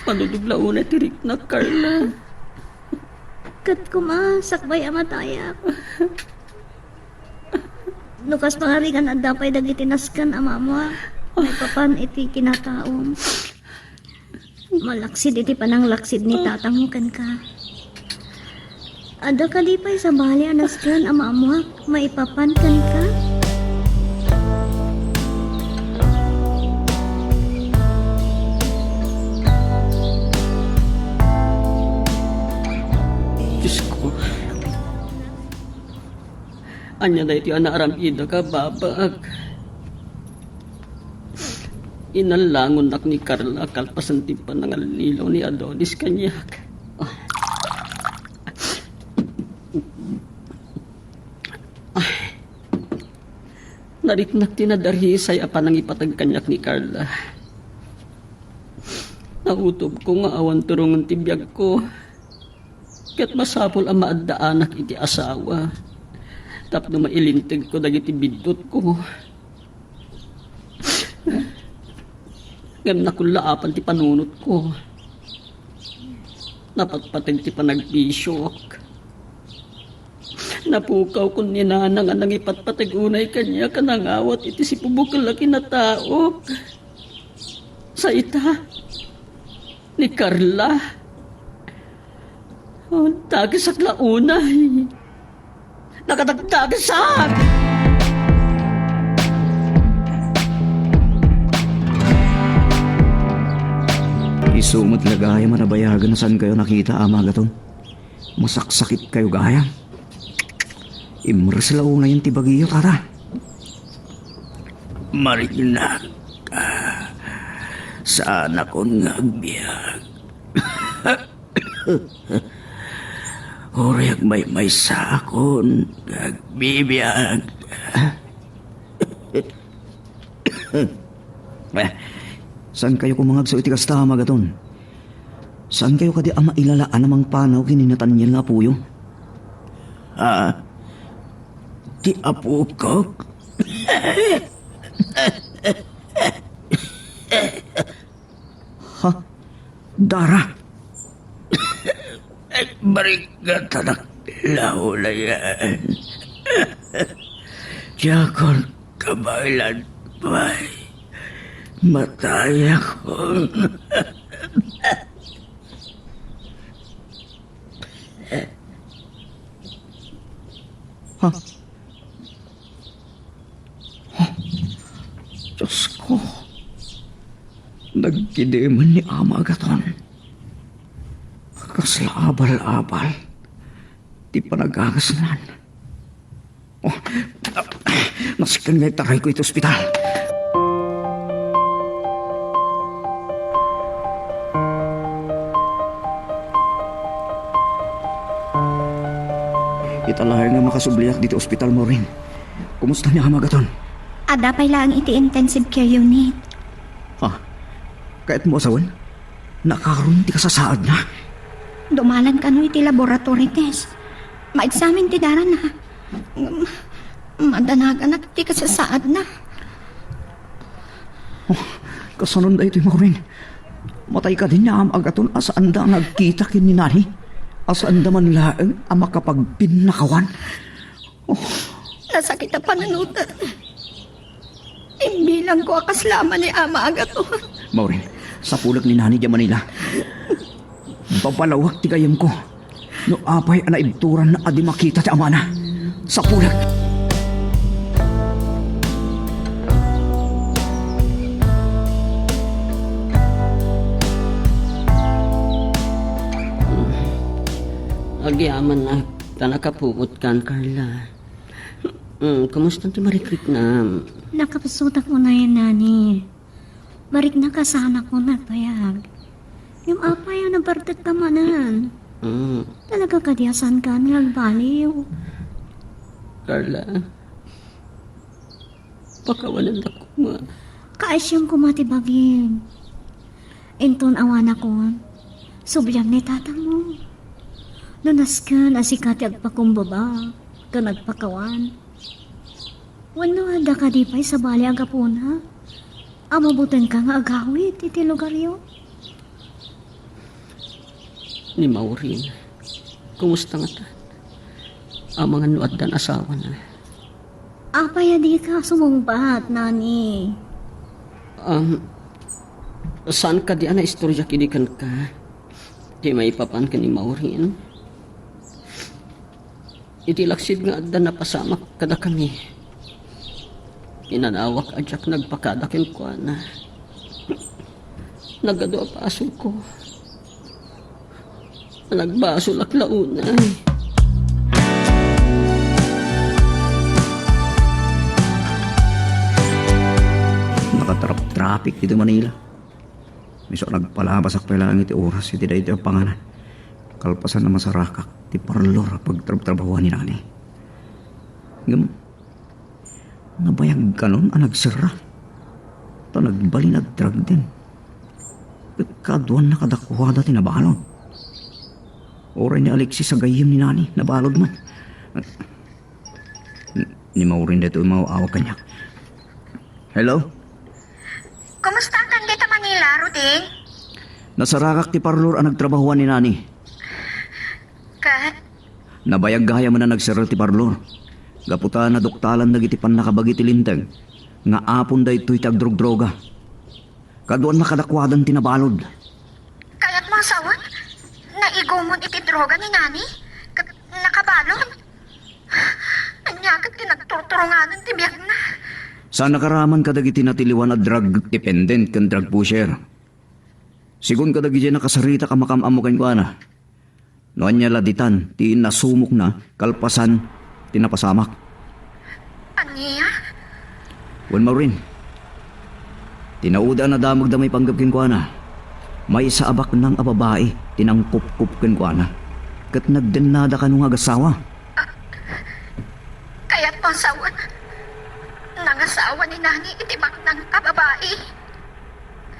Panudog la unay ti riknak, Carla. Ket koma, sakbay a matayak. No kas pangarigan, adda pay dagiti nasken a ammoak maipapan iti kinataom. Malaksid iti pananglaksid ni tatangmo kenka. Adda kadi pay sabali a nasken a ammoak maipapan kenka? Diosko. Ania daytoy a naaramidek a babag? Inallangonnak ni Carla kalpasan ti panangallilaw ni Adonis kaniak. Nariknak ti nadarisay a panangipateg kaniak ni Carla. Nautobko nga awan turongen ti biagko. Ket masapul a maaddaanak iti asawa tapno mailintegko dagiti biddutko. Ngem nakullaapan ti panunotko. Napatpateg ti panagbisyok. Napukawkon ni Nana nga nangipatpateg unay kaniak a nangawat iti sipubukel a kinataok. Sa ita, ni Carla. Oh, dagisak la unay. Nakadagdagisak! Isu met la gayam a nabayagen a saankayo nakita, Ama Agaton. Masaksakitkayo gayam. Imres la unayen ti bagiyo, Tata. Mariknak. Saanakon nga agbiag. Uray agmaymaysakon nga agbibiag. Eh, saankayo koma nga agsaw iti kasta, Ama Agaton? Saankayo kadi a mailalaan a mangpanaw ken ni Nataniel nga apoyo? Ha? Ti apokok? Ha? Dara? Barikatan la unayen. Diakon kabaelan pay. Matayakon. Ha? Ha? Diosko, nagkidemen ni Ama Agaton. Kasla abal-abal ti panagangasnan. Oh, nasken nga itarayko iti ospital. Ita laeng nga makasubliak ditoy ospital, Maureen. Kumusta ni Ama Agaton? Adda pay laeng iti intensive care unit. Ha? Kayatmo a sawen? Nakaron ti kasasaadna? Dumalan kano iti laboratory test. Maeksamin ti darana. Ngem madanaganak ti kasasaadna. Oh, kasanon daytoy, Maureen? Matay kadi ni Ama Agaton a saanda nga agkita ken ni Nani? A saanda man laeng a makapagpinnakawan? Oh. Nasakit a panunoten. Imbilangko a kasla man ni Ama Agaton. Maureen, sapulek ni Nani idiay Manila. Babalawak ti gayyemko no apay a naibturanna a di makita ti amana. Sapulek. Agyamanak ta nakapupotkan, Carla. Mm, kumusta ti marikriknam? Nakapusotak unayen, Nani. Mariknak a saanakon nga agbayag. Ngem apay a nabartekka manen? Mm. Talaga kadi a saankan nga agbaliw? Carla, pakawanennak koma. Kaasiam koma ti bagim. Inton awanakon, subliam ni tatangmo. No nasken a sika ti agpakumbaba ken agpakawan. Wenno adda kadi pay sabali a gapuna a mabutenka nga agawid iti lugaryo? Ni Maureen, kumusta ngata? Amangan no addan asawana. Apay a dika sumungbat, Nani? Um, saan kadi a naistorya kidi kenka ti maipapan ken ni Maureen? Iti laksid nga adda napasamak kadakami, inanawak a diak nagpakada kenkuana. Nagadu a basolko. Nagbasolak la unay. Nakatrap-traffic ditoy Manila. Isu a nagpalabasak pay laeng iti oras iti daytoy a panganan. Kalpasan a masarakak ti parlor a pagtrabtrabahuan ni Nani. Ngem, nabayag kanon a nagserra. Ta nagbalin a agtragdeng. Ket kaduanna kadakuada ti nabalud. Uray ni Alexis a gayyem ni Nani, nabalud man. Ni Maureen daytoy maaw-awag kaniak. Hello? Kumustakan dita Manila, Ruding? Nasarakak ti parlor a nagtrabahuan ni Nani. Ket? Nabayag gayam a nagserra ti parlor. Gapu ta naduktalan dagiti pannakabagi ti linteg nga apon daytoy ti agdrugdroga. Kaduanna kadakuadan ti nabalud. Kayatmo a sawen? Naigumon iti droga ni Nani? Ket nakabalud? Ania ket ti nagturturunganen ti biagna? Saan a karaman kadagiti natiliwan a drug dependent ken drug pusher. Sigun kadagiti nakasaritak a makam-ammo kenkuana. No ania la ditan ti nasumokna kalpasan ti napasamak. Ania? Wen, Maureen, ti nauda a nadamagda maipanggep kenkuana, maysa a baknang a babai ti nangkupkop kenkuana, ket nagdennada kano nga agassawa. Kayatmo a sawen, nangasawa ni Nani iti baknang a babai.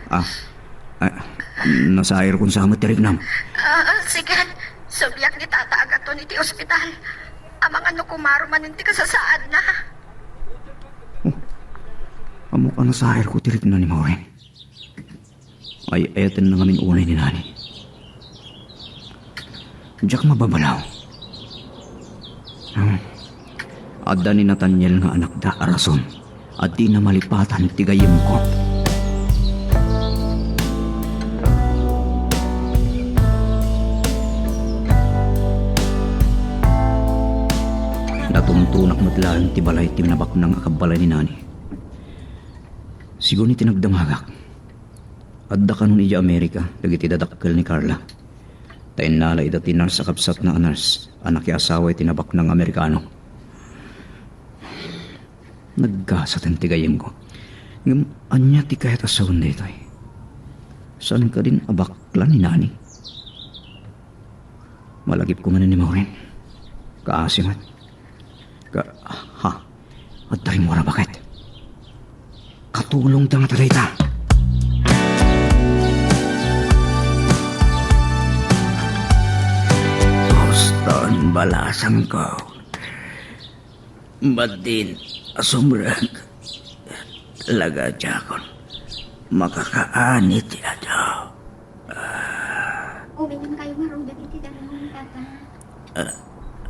Ah, ah, nasairkon sa met ti riknam. Ah, sige. Subiak ni Tata Agaton iti ospital. Amangan no kumaro manen ti kasasaadna. Oh, ammok a nasairko ti rikna ni Maureen. Ay-ayatenna ngamin unay ni Nani. Diak mababalaw. Hmm. Adda ni Nathaniel nga anakda a rason a dina malipatan ti gayyemko. Natuntonak met laeng ti balay ti nabaknang a kabbalay ni Nani. Sigun iti nagdamagak, adda kanon idiay Amerika dagiti dadakkel ni Carla. Ta innala ida ti nurse a kabsatna a nurse a nakiasawa iti nabaknang Amerikano. Naggasaten ti gayyemko. Ngem ania ti kayat a sawen daytoy? Saan kadin a bakla ni Nani? Malagipko manen ni Maureen. Kaasi met. Ka, ha? Adda rimmuar a baket. Katulongda ngata dayta. Boston, balasangko. Madin a sumrek. Talaga, Jakon. Makakaani ti adu. Uminom kayo ngarud dagiti danum, Tata. Ah,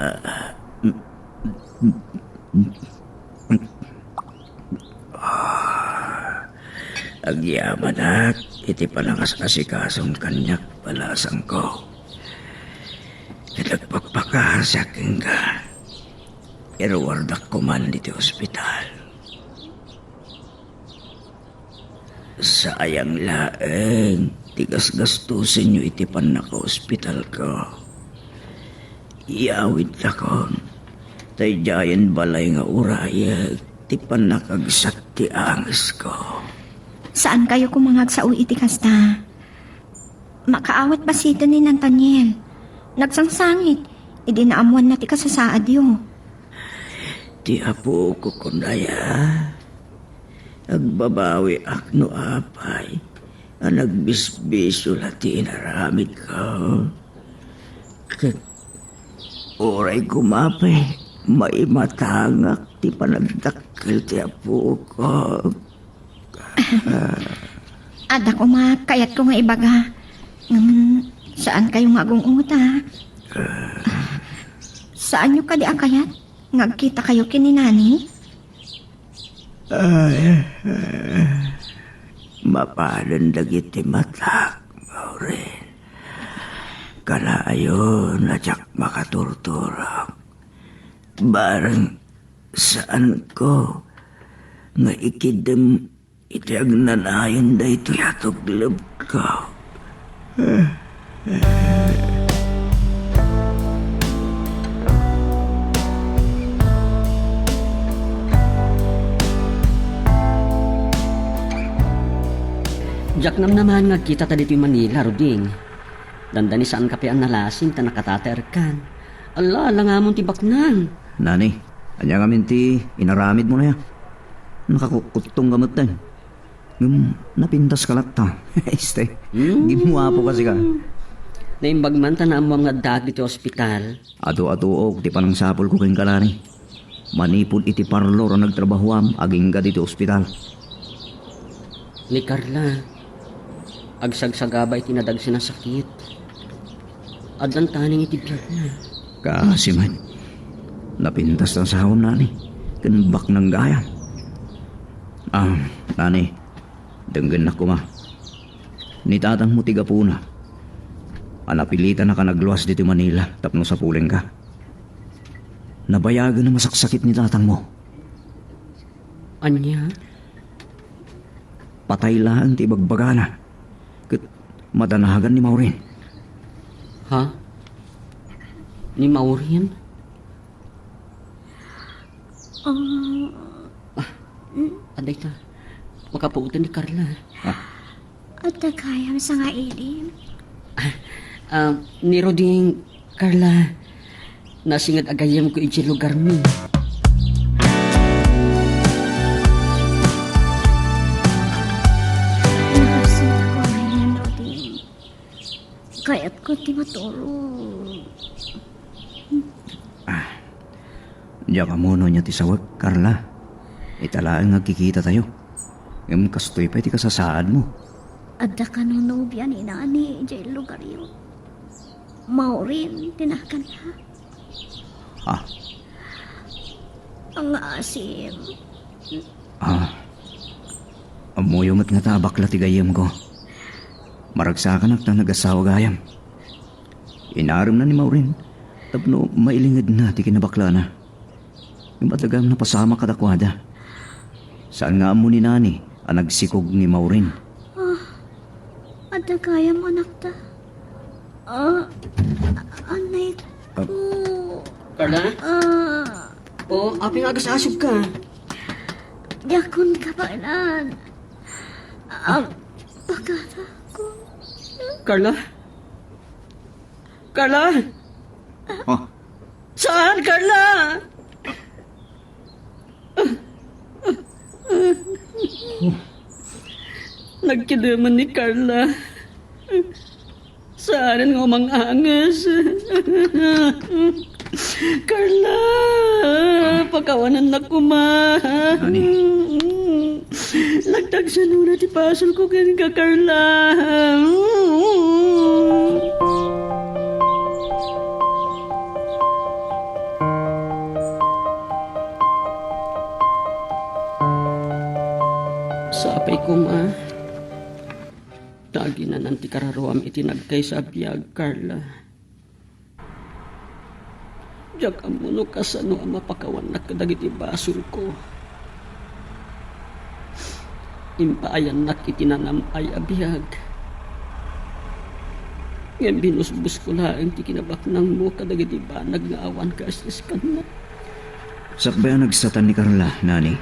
ah, ah, mm, mm, mm. Ah, agyamanak iti panangas-asikasong kaniak, balasangko. Ket agpakpakasiak kenka. Iruardak koman ditoy ospital. Sayang laeng ti gasgastosenyo iti pannakaospitalko. Iyawidtakon, ta idiayen balay nga urayek ti pannakagsat ti angesko. Saan kayo koma nga agsao iti kasta? Makaawat basiten ni Nathaniel. Nagsangsangit idi naammoanna ti kasasaadyo. Ti apoko kunaya, agbabawiak no apay a nagbisbisio la ti inaramidko. Ket uray koma pay maimatangak ti panagdakkel ti apoko. Adda koma kayatko nga ibaga. Ngem saan kayo nga agung-ota. Saanyo kadi a kayat nga agkita kayo ken ni Nani? Ay, mapanen dagiti matak, Maureen. Kanayon a diak makaturturog. Bareng saanko nga ikidem iti agnanayon daytoy a tuglebko. Diak namnamaen nga agkitata ditoy Manila, Ruding. Dandani saanka pay a nalasing ta nakatataerkan. Ala, ala ngamon ti baknang. Nani, ania ngamin ti inaramidmo, aya? Nakakukkuttongka metten. Ngem napintaska latta. Este, Hmm. gimmuapo kasi ka. Naimbag man ta naammoam nga addaak ditoy ospital. Adu-aduok ti panangsapulko kenka, Nani. Manipud iti parlor a nagtrabahoam agingga ditoy ospital. Ni Carla, agsagsagaba iti nadagsen a sakit. Addan taning iti biagna. Kaasi met. Napintas ti asawam, Nani. Ken baknang gayam. Ah, Nani, denggennak koma. Ni tatangmo ti gapuna a napilitannak a nagluas ditoy Manila tapno sapulenka. Nabayagen a masaksakit ni tatangmo. Ania? Patay laeng ti ibagbagana. Ket madanagan ni Maureen. Ha? Ni Maureen? Ah. Ah, adayta. Makapuoten ni Carla. Ah. Adda gayam sangaili? Ah, ni Ruding, Carla, nasinged a gayyemko idiay lugarmi. Nakasita ko ngayon, Ruding. Kayatko ti matulog. Ah, diak ammo no ania ti sawek, Carla. Ita laeng nga agkikitatayo. Ngem kastoy pay ti kasasaadmo. Adda kano nobia ni Nani idiay lugaryo? Maureen ti naganna. Ah. Ang asim. Ah. Ammoyo met ngata a bakla ti gayyemko. Maragsakanak ta nagasawa gayam. Inaremna ni Maureen tapno mailingedna ti kinabaklana. Ngem adda gayam napasamak kadakuada. Saan nga ammo ni Nani a nagsikog ni Maureen. Ah, adda gayam anakta. Ah, anay ko. Ah. Carla? Ah. Oh, apay nga agas-asog ka? Diakon kabaelan. Ah, pagkatako. Carla? Carla? Oh. Saan, Carla? Nagkidemen ni Carla. Saanen nga umang-anges. Carla, pakawanennak koma. Nani? Nagtagsanona ti basolko kenka, Carla. Sapay koma ta aginanan ti kararuam iti nagkaysa a biag, Carla. Diak ammo no kasano a mapakawannak kadagiti basolko. Impaayannak iti nanam-ay a biag. Ngem binusbosko laeng ti kinabaknangmo kadagiti banag nga awan kaeseskanna. Sakbay a nagsatan ni Carla, Nani,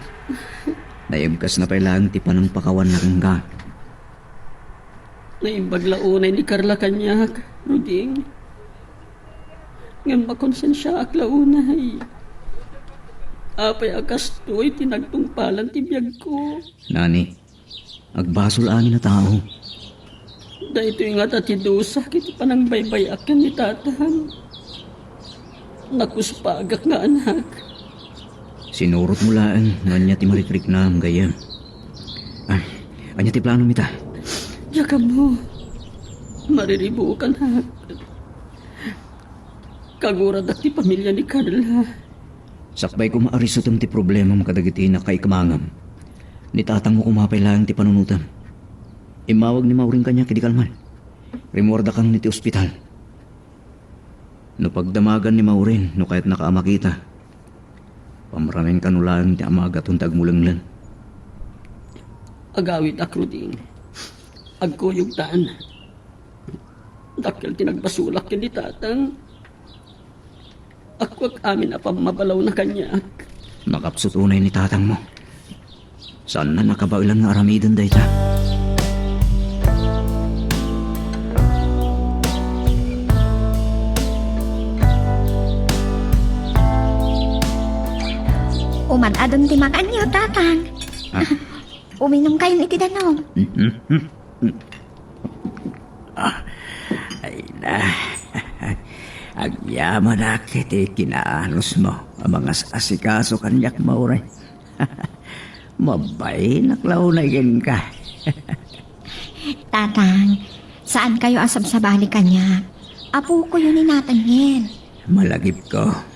naibkasna pay laeng ti panangpakawanna kenka. Naimbag la unay ni Carla kaniak, Ruding. Ngem makonsensiaak la unay. Apay a kastoy ti nagtungpalan ti biagko? Nani, agbasol amin a tao. Daytoy ngata ti dusak iti panangbaybay-ak ken ni Tatang. Nakuspagak nga anak. Sinurotmo laeng no ania ti marikriknam, gayyem. Ah, ania ti planom ita? Diak ammo. Mariribuok, anak. Kaguradak ti pamilya ni Carla. Sakbay koma a risutem ti problemam kadagiti nakaikmangam, ni tatangmo koma pay laeng ti panunotem. Immawag ni Maureen kaniak idi kalman. Rimmuarda kano iti ospital. No pagdamagan ni Maureen no kayatnaka a makita, pamranen kano laeng ti amagaton ti agmulengleng. Agawidak, Ruding. Agkuyogtan. Dakkel ti nagbasolak ken ni Tatang. Agkuak amin a pammabalawna kaniak. Makapsut unay ni tatangmo. Saanna a kabaelan nga aramiden dayta. Uman-adon ti makanyo, Tatang. Ah. Uminumkayon iti danum. Ah, ay na. Agyamanak iti kinaanusmo a mangas-asikaso kaniak, Maureen. Mabainak la unay kenka. Tatang, saankayo a sabsabali kaniak. Apokoyo ni Nathaniel. Malagipko.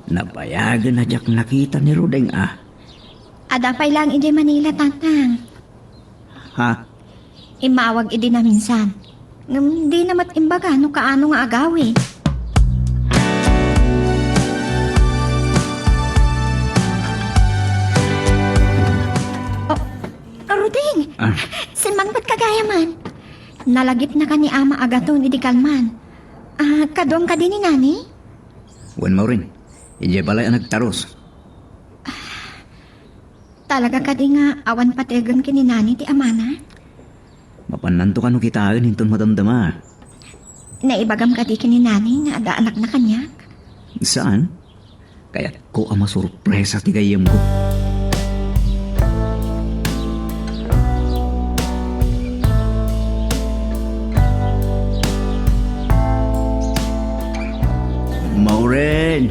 Nabayagen a diak nakita ni Ruding a. Adda pay laeng idiay Manila, Tatang. Ha? Immawag idi naminsan. Ngem dina met imbaga no kaano nga agawid. Ding! Ah. Simmangpet ka gayamen. Nalagipnaka ni Ama Agaton idi kalman. Ah, kaduam kadi ni Nani? Wen, Maureen. Idiay balay a nagtarus. Talaga kadi nga awan pategem ken ni Nani ti amana? Mapannanto kano kitaen inton madamdama. Naibagam kadi ken ni Nani nga adda anakna kaniak? Saan? Kayatko a masurpresa ti gayyemko. Maureen,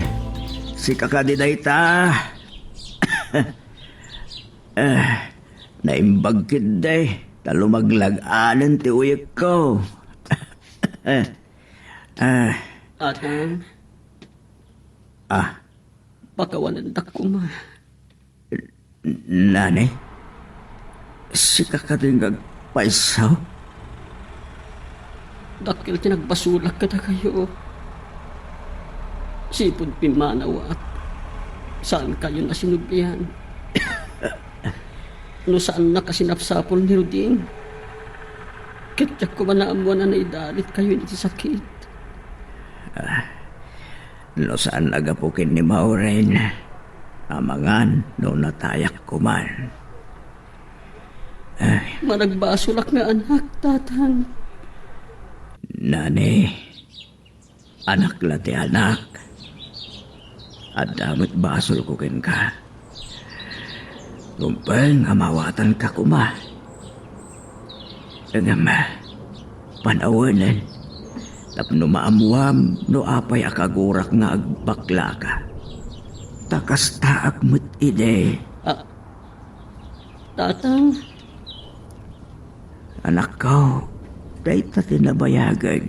sika kadi dayta? Eh, naimbag ketdi, ta lumaglag-anen ti uyekko. Eh, eh. Tatang. Ah. Pakawanendak koma. Nani? Sika kadi nga agpayso? Dakkel ti nagbasolak kadakayo. Sipud pimmanawak, saankayon a sinublian. No saannak a sinapsapul ni Ruding, ket diak koma naammoan a naidalitkayon iti sakit. Ah, no saan a gapu ken ni Maureen, amangan no natayak koman. Ay. Managbasolak nga anak, Tatang. Nani, anak la ti anak. Adda met basolko kenka. Rumbeng a maawatanka koma. Ngem, panawenen, tapno maammuam no apay a kagurak nga agbaklaka. Ta kastaak met idi. Ah, Tatang. Anakko, dayta ti nabayagen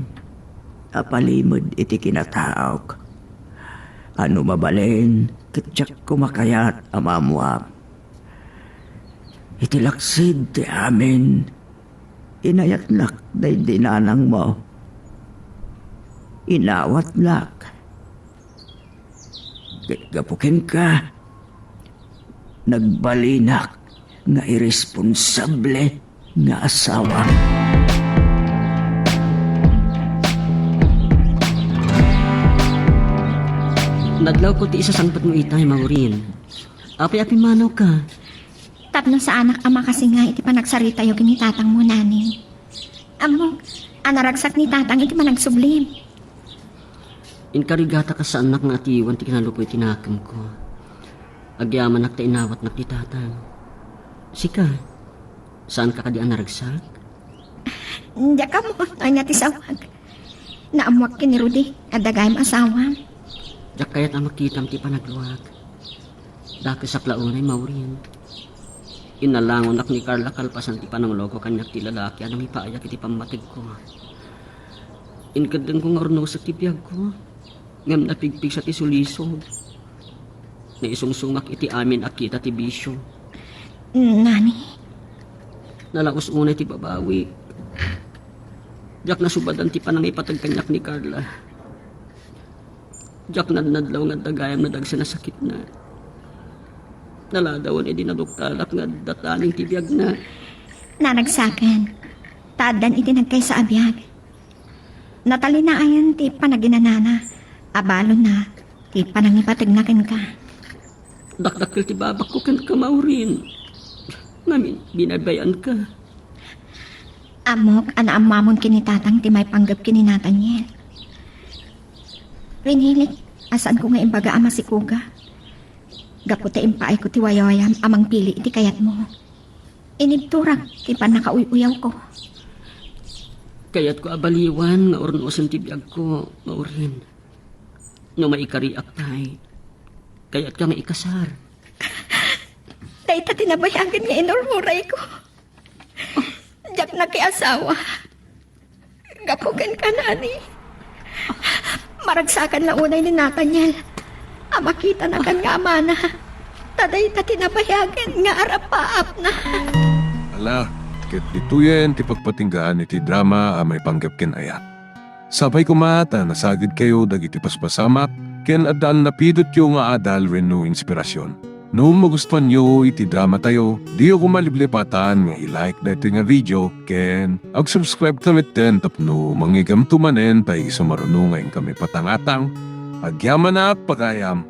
a palimed iti kinataok. A no mabalin, ket diak koma kayat a maammuam. Iti laksid ti amin, inayatnak daydi nanangmo. Inawatnak. Ket gapu kenka, nagbalinak nga iresponsable nga asawa. Nadlawko ti isasangpetmo itay, Maureen. Apay a pimmanawka? Tapno saanak a makasinga iti panagsaritayo ken ni tatangmo, Nani. Ammok a naragsak ni tatang iti panagsublim. Inkarigata kas saannak nga atiwan ti kinalupoy ti nakemko. Agyamanak ta inawatnak ti tatang. Sika, saanka kadi a naragsak? Diak ammo no ania ti sawag. Naammoak ken ni Rudy, adda gayam asawam. Diak kayat a makitam ti panagluak. Dakesak la unay, Maureen. Innalangonak ni Carla kalpasan ti panangloka kaniak ti lalaki a nangipaayak iti pammategko. Inkeddengko nga urnosek ti biagko, ngem napigpigsa ti sulisog. Naisungsungoak iti amin a kita ti bisio. Nani? Nalaus unay ti babawik. Diak nasubadan ti panangipateg kaniak ni Carla. Diak nadnadlaw nga adda gayam nadagsen a sakitna. Naladawen idi naduktalak nga adda taning ti biagna. Naragsaken, ta addan iti nagkaysa a biag. Natalinayan ti panaginanana, abalonna ti panangipategna kenka. Dakdakkel ti babakko kenka, Maureen. Ngamin, binaybay-anka. Ammok a naammoamon ken ni tatang ti maipanggep ken ni Nathaniel. Pinilik a saanko nga imbaga a masikuga. Gapu ta impaayko ti waywayam a mangpili iti kayatmo. Inibturak ti pannakauyuyawko. Kayatko a baliwan nga urnosen ti biagko, Maureen. No maikariak pay, kayatka nga ikasar. Dayta ti nabayagen nga inururayko. Diak nakiasawa. Gapu kenka, Nani. Maragsakan la unay ni Nathaniel a makitanakan nga amana. Ta dayta ti nabayagen nga arapaapna. Ala, ket ditoyen ti pagpatinggaan iti drama a maipanggep ken ayat. Sapay koma ta nasagidkayo dagiti paspasamak ken adda a napidotyo nga adal wenno inspirasyon. No magustuanyo iti dramatayo, diyo koma liblipatan nga i-like daytoy nga video ken ag-subscribe ta metten tapno mangigamto manen pay isu maruno nga inkami patangatang. Agyamanak, pagayam.